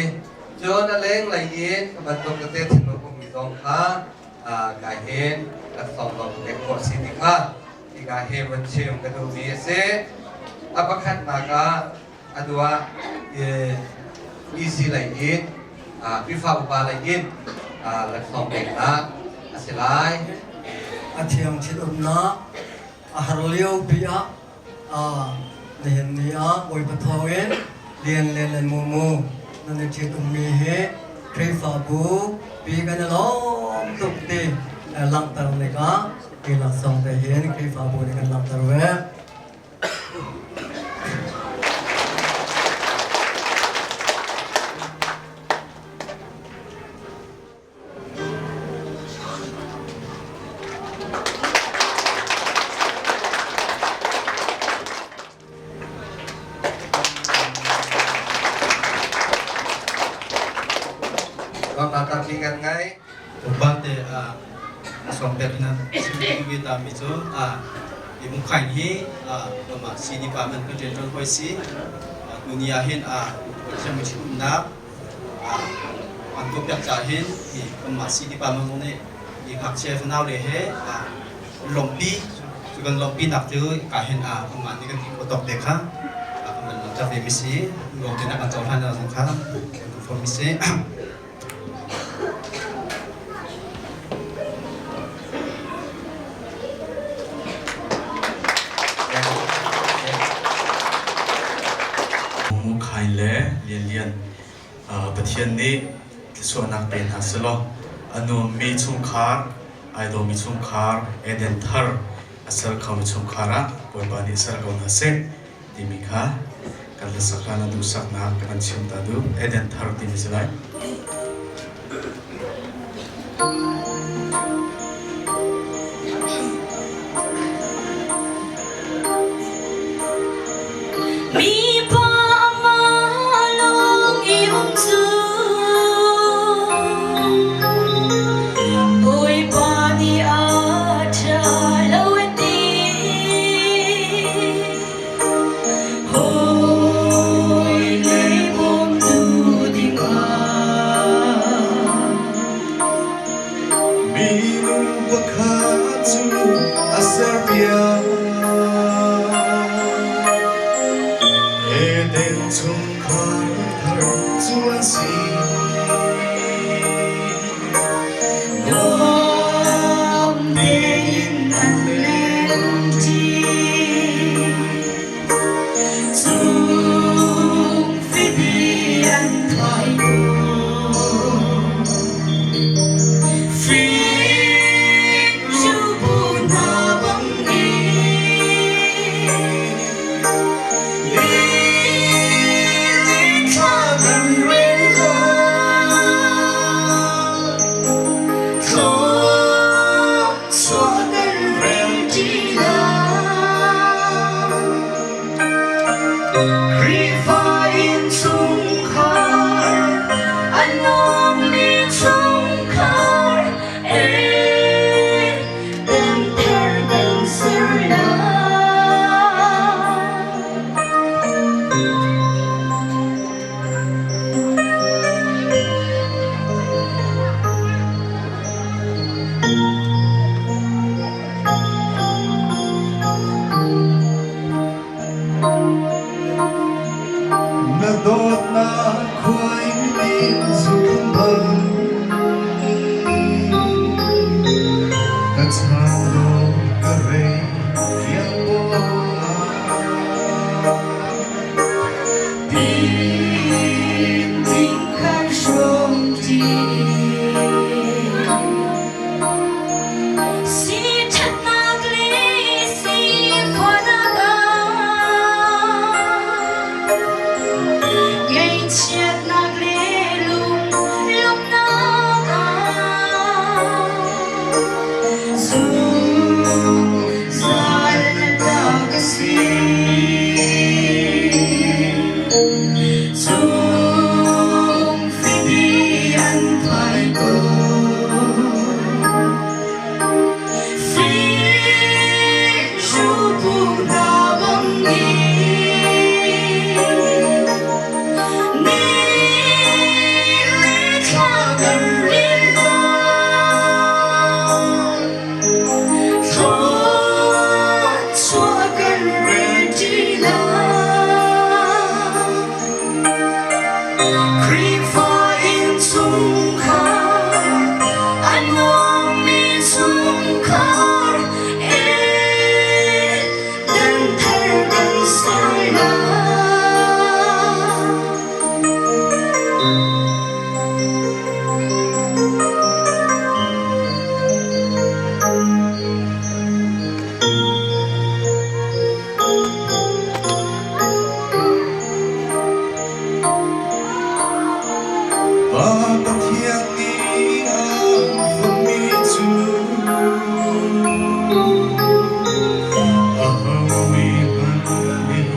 cun a lenglei in ka bantuk tete thinlung ummi zong kha kai hin laksawng zong pek khawh si ti kha hika hi vun chim ka duhmi a si. A pakhatnak ah atu ah EC lei in Khrihfa upa lei in laksawng peknak a si lai. A thiang thil-umnak a har lio pi ah nihin ni ah Bawipa thawngin Lian Lian le Mumu nan i ṭhitummi hi Khrihfabu pi kan i lawm tuk ti langhter tikah. Hi laksawng te hin Khrihfabu nih kan langhter ve. Ngai. Bate a song pek na sim ta mi cu a i mukhain hi a ma si department kan rian ṭuan hoi si tuni ah hin a Pathian mi ṭhitumnak an tuah piak caah hin hi kanmah si department zong nih hi ngakchia fanau le he lawmhpi cu kan lawmhpinak cu ka hin a kanmah nih kan ti khawh tawk te kha kan van langhter ve mi si lawm te na kan cohlan zong kha kan duh fawn mi si. Mu Khain le Lian Lian Pathian nih thluachuahnak pe hna selaw a nuammi chungkhar, ai dawmi chungkhar, Eden thar a ser khomi chungkhar ah Bawipa nih ser ko hna seh timi kha kan hlasak hlan ah duhsaknak ka kan chim ta duh. Eden thar timi si lai. Mi pa amah lawng i um cu Bawipa nih a ṭha lo a ti. Hawi le bawmtu dingah Minung pakhat cu a serpiak. Eden chungkhar thar cu an si. Nuam tein an lengṭi. Cung fidi an thai ko. Fik cu hna bangin Ni thla kan rel lai. Thluachuah kan rel ṭi lai. Khrihfa innchungkhar, a nuammi chungkhar, Eden thar kan ser lai. Na dawtnak khuai zum bal ka chang lo ka rei kiang Tin ding kan hrawm ṭi. Si ṭhatnak le si khuanak ah Ngaihchiatnak le lunglawmhnak ah Zungzal na ta ka si. Chung fidi an phai ko. Fik rupu na bangin Ni le thla kan rel lai. Thluachuah kan rel ṭi lai. Khrihfa innchungkhar, a nuammi chungkhar, Eden thar kan ser lai. Pa Pathian nih a fonhmi cu aho mi hmanh nih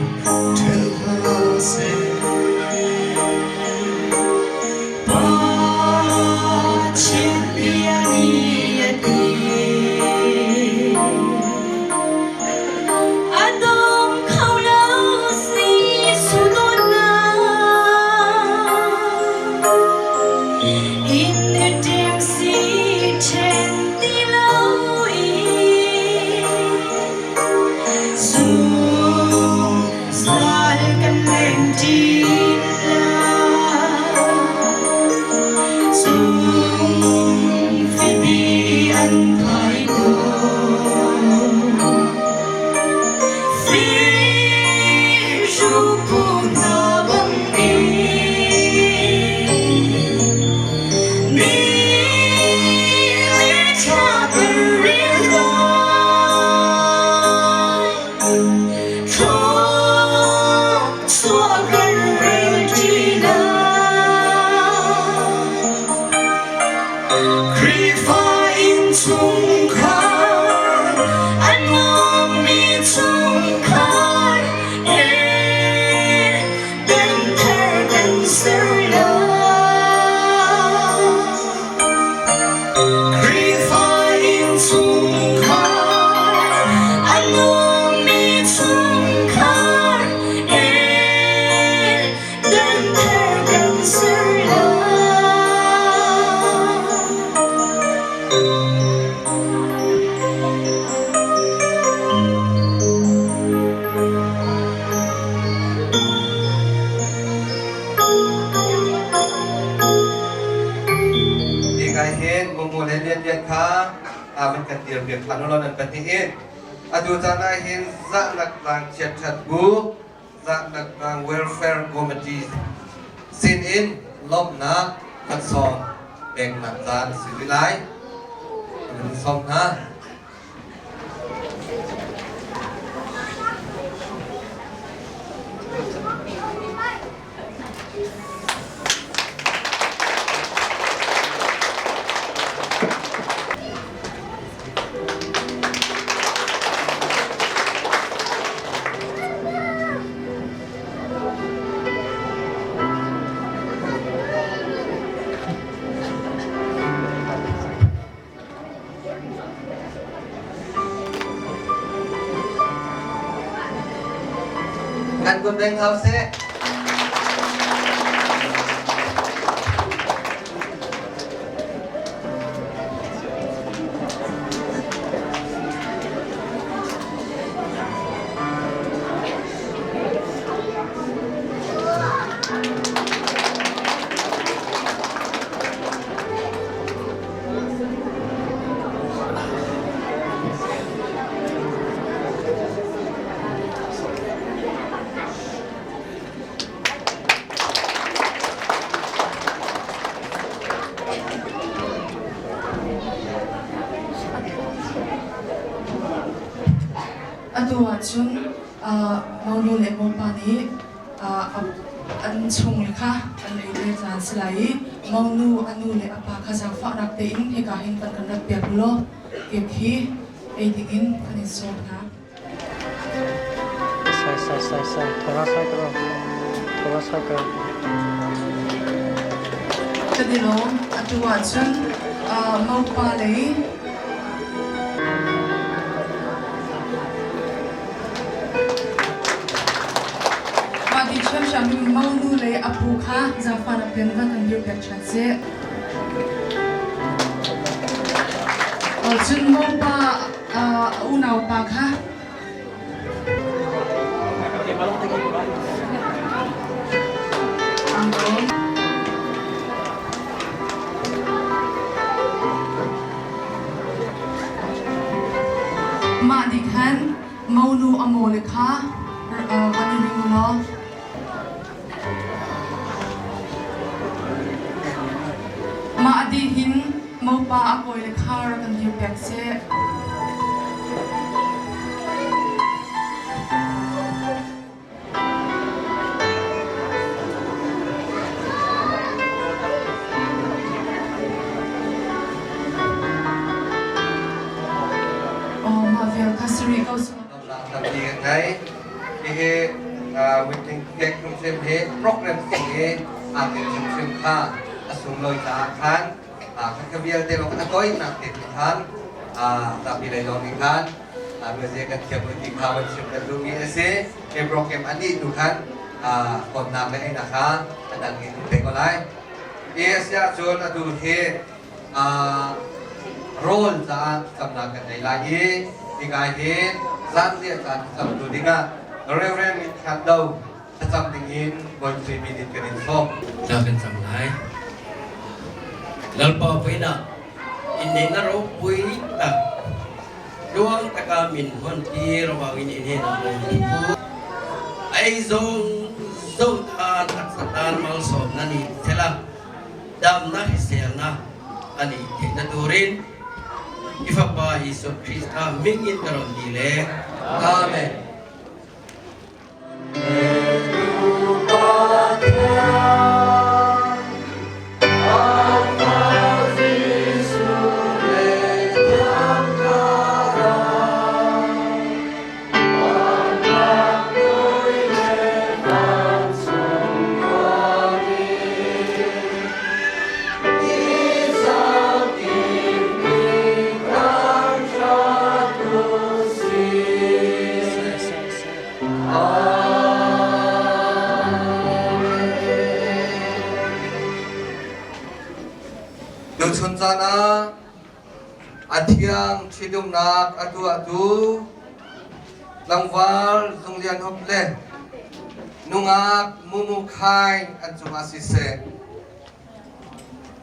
ṭhel hlah seh. Pathian bia nih a ti. A dong kho lo si sudawtnak. In ṭem si ṭhen ti lo i zungzal kan leng ṭi lai. Cung fidi an phai ko. Firupu hna bangin ni le thla kan rel lai. Thluachuah kan rel ṭi lai. Khrihfa innchungkhar a nuammi chungkhar he danthar kan ser lai. Khrihfa innchungkhar a nuammi chungkhar he danthar kan ser lai. Hika hin Mumu le Lian Lian kha van kan dir piak hlan ulaw nan pahnih in atu caan ah hin zahnak tlang chiatṭhat bu zahnak tlang welfare committee sin in lawmhnak laksawng peknak caan a si rih lai. Kan sawm hna. Nan kun beng hau seh. Atu ahcun monu le mopa nih an chung le kha an ei te caan si lai i monu a nu le a pa kha zaangfahnak tein hika hin kan kan rat piak u law cake hi ei dingin kan in sawm hna. Sai sai sai sai thola sai karo thola sai karo. Kan i lawm. Atu ahcun mopa lei Mah ti ṭhiamṭhiam in monu le a pu kha zaangfahnak tein van kan dirpiak ṭhan seh. Cun mopa a unaupa kha an lawm. Mah nih khan monu a mawle kha van i ring u law mah a dih hin mopa a kawile kha rak kan dirpiak seh. hrimhrim hi program chung i aa tel hrimhrim kha a sunglawi caah khan kha vialte lawng a tawinak te khan zapi lei lawng nih khan ruaze kan thiam ti kha van chim kan duhmi a si. Hi program a nih tu khan kawtnak le einak kha a dang in te ko lai. Hi a si ahcun atu hi rawl caah camnak kan nei lai i hika hin zanriah caan camtu dingah Reverend Min Khat Do thlacam dingin Bawi min in kan in sawm. Tla kan cam lai. Lalpa voinak innei na ropui tak luang taka min hon ti rawang in in hen ang ai zong zo ta taksa tan mal som na ni thela dam na hisel na ani the na turin ifapa Jesu Krista ming in karon di le. Amen. Tuchun caan ah a thiang ṭhitumnak a tuahtu tlangval Zunglian Hup le nungak Mumu Khaing an cungah siseh,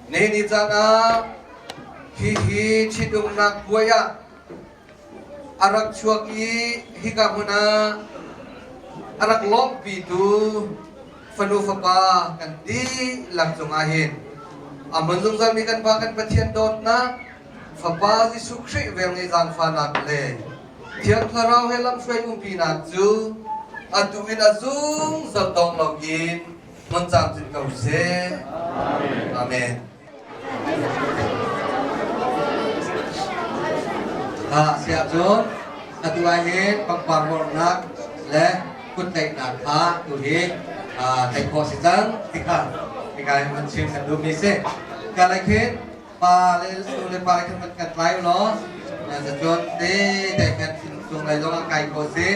Ni caan ah hihi ṭhitumnak puai ah a rak chuak i hika hmun ah a rak lawmhpitu fanu fapa kan dihlak cungah hin a hmun zungzalmi kan Pa kan Pathian dawtnak, Fapa Jesuh Khrih velngeih zaangfahnak le Thiang Thlarau he lamhruai umpinak cu atu in a zungzal dong loin hmun camcin ko seh. Amen. Siah cun atu ah hin pangpar vorhnak le kuttlaihnak kha tu hi tlaih khawh si cang ti kha hika hin van chim kan duhmi si. Ka lai khin pa le nu le pa khin van kan tlai u law cun te te khan cung lei zong ah kai khawh si.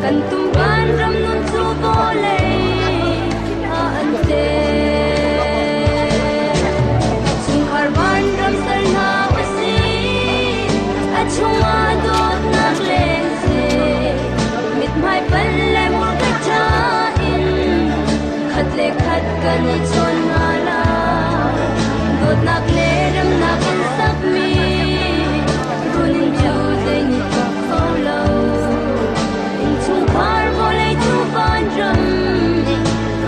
Kan tumban ram nun cu vawlei ah an te. Chungkhar van ram sal hna si, a chungah dawtnak leng si. Mithmai pal le murka ṭha in khat le khat kan i chawn hna la. Dawtnak le remnak in sakmi runin cu zei nih tuah kho lo. Innchungkhar vawlei cu vanram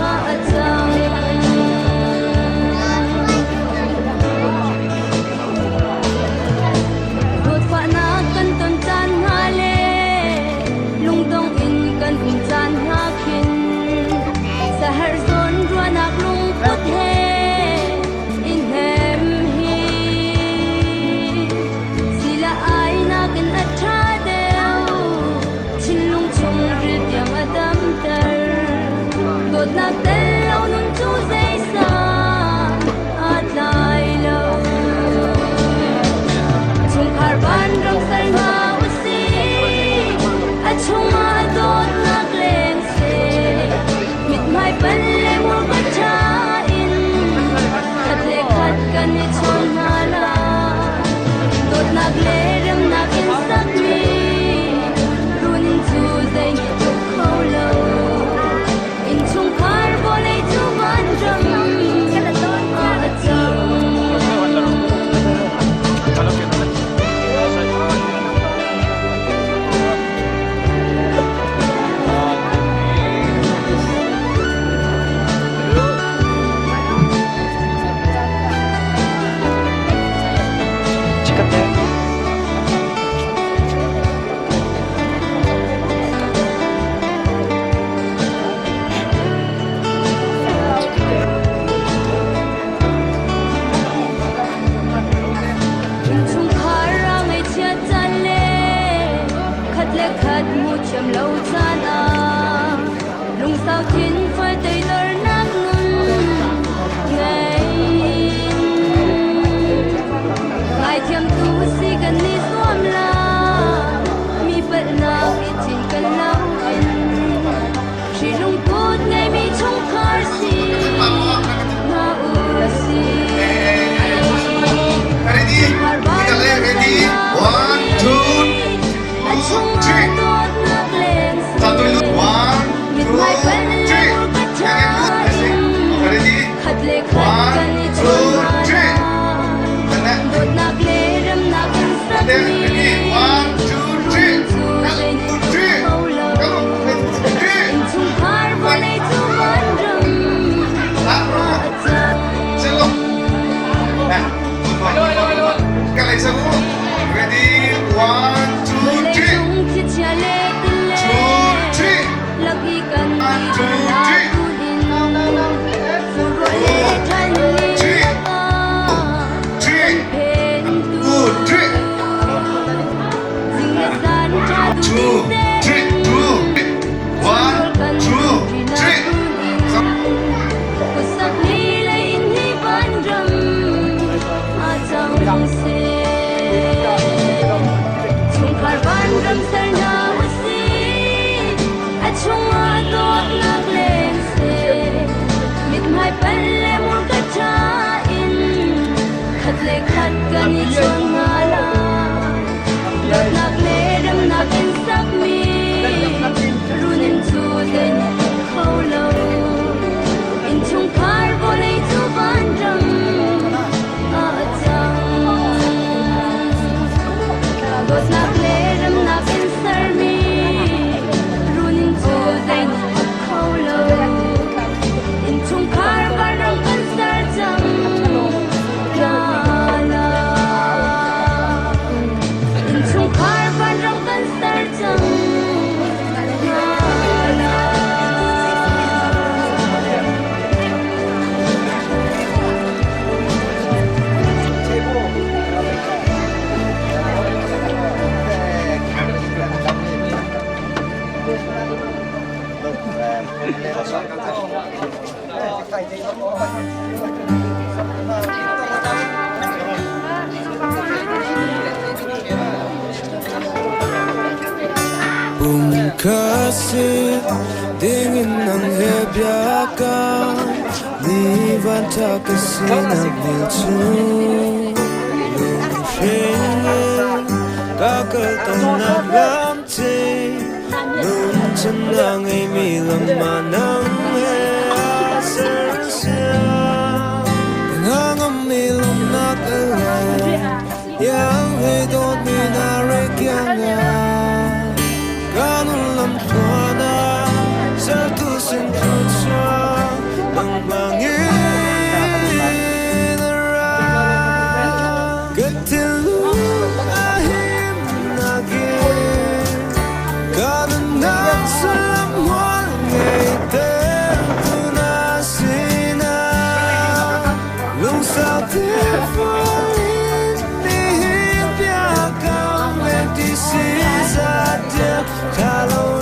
ah a cang. Dawtfahnak kan ton caan hna le lungdong. Lungsau thin fai toidornak nun ngei in ngaithiamtu si kan i zuam la mi palhnak i cinken lo in hri lungput ngeimi chungkhar si hna u sih. Ready? Ready? One, two, three. One, two, three. Ready? One, two, three. Ready? One, two, three. Two, three. Three. Ready? One, two, three. Two, three. One, two, three. Three. Three. Two, three. Two, three, two. One, two, three. Chungkhar vanram serna usih a chungah dawtnak leng seh mithmai pal le hmurka ṭha in khat le khat kan i chawn hna lai dawtnak le remnak in sakmi runim cu zei nih uk kho lo innchungkhar vawlei cu vanram ah a cang dawtnak le remnak in sermi runin cu zei nih uk kho lo innchungkhar vanram kan ser cang hna lai innchungkhar vanram kan ser cang hna lai. Pumkasi dingin ang hebiaka Ni van ta kasi ng nilchu Lungshingin kakaltang naglamti Lungchan ang imilang manang heasensiya Kangangamilong nakala Yang hidot minarekyanga Kanulam tuana Sa tusin tutsua Ng manginara Katilu ahim nagin Kanunang salamwal ngay tunasina Lungsau tifuin nihin piakam Kalau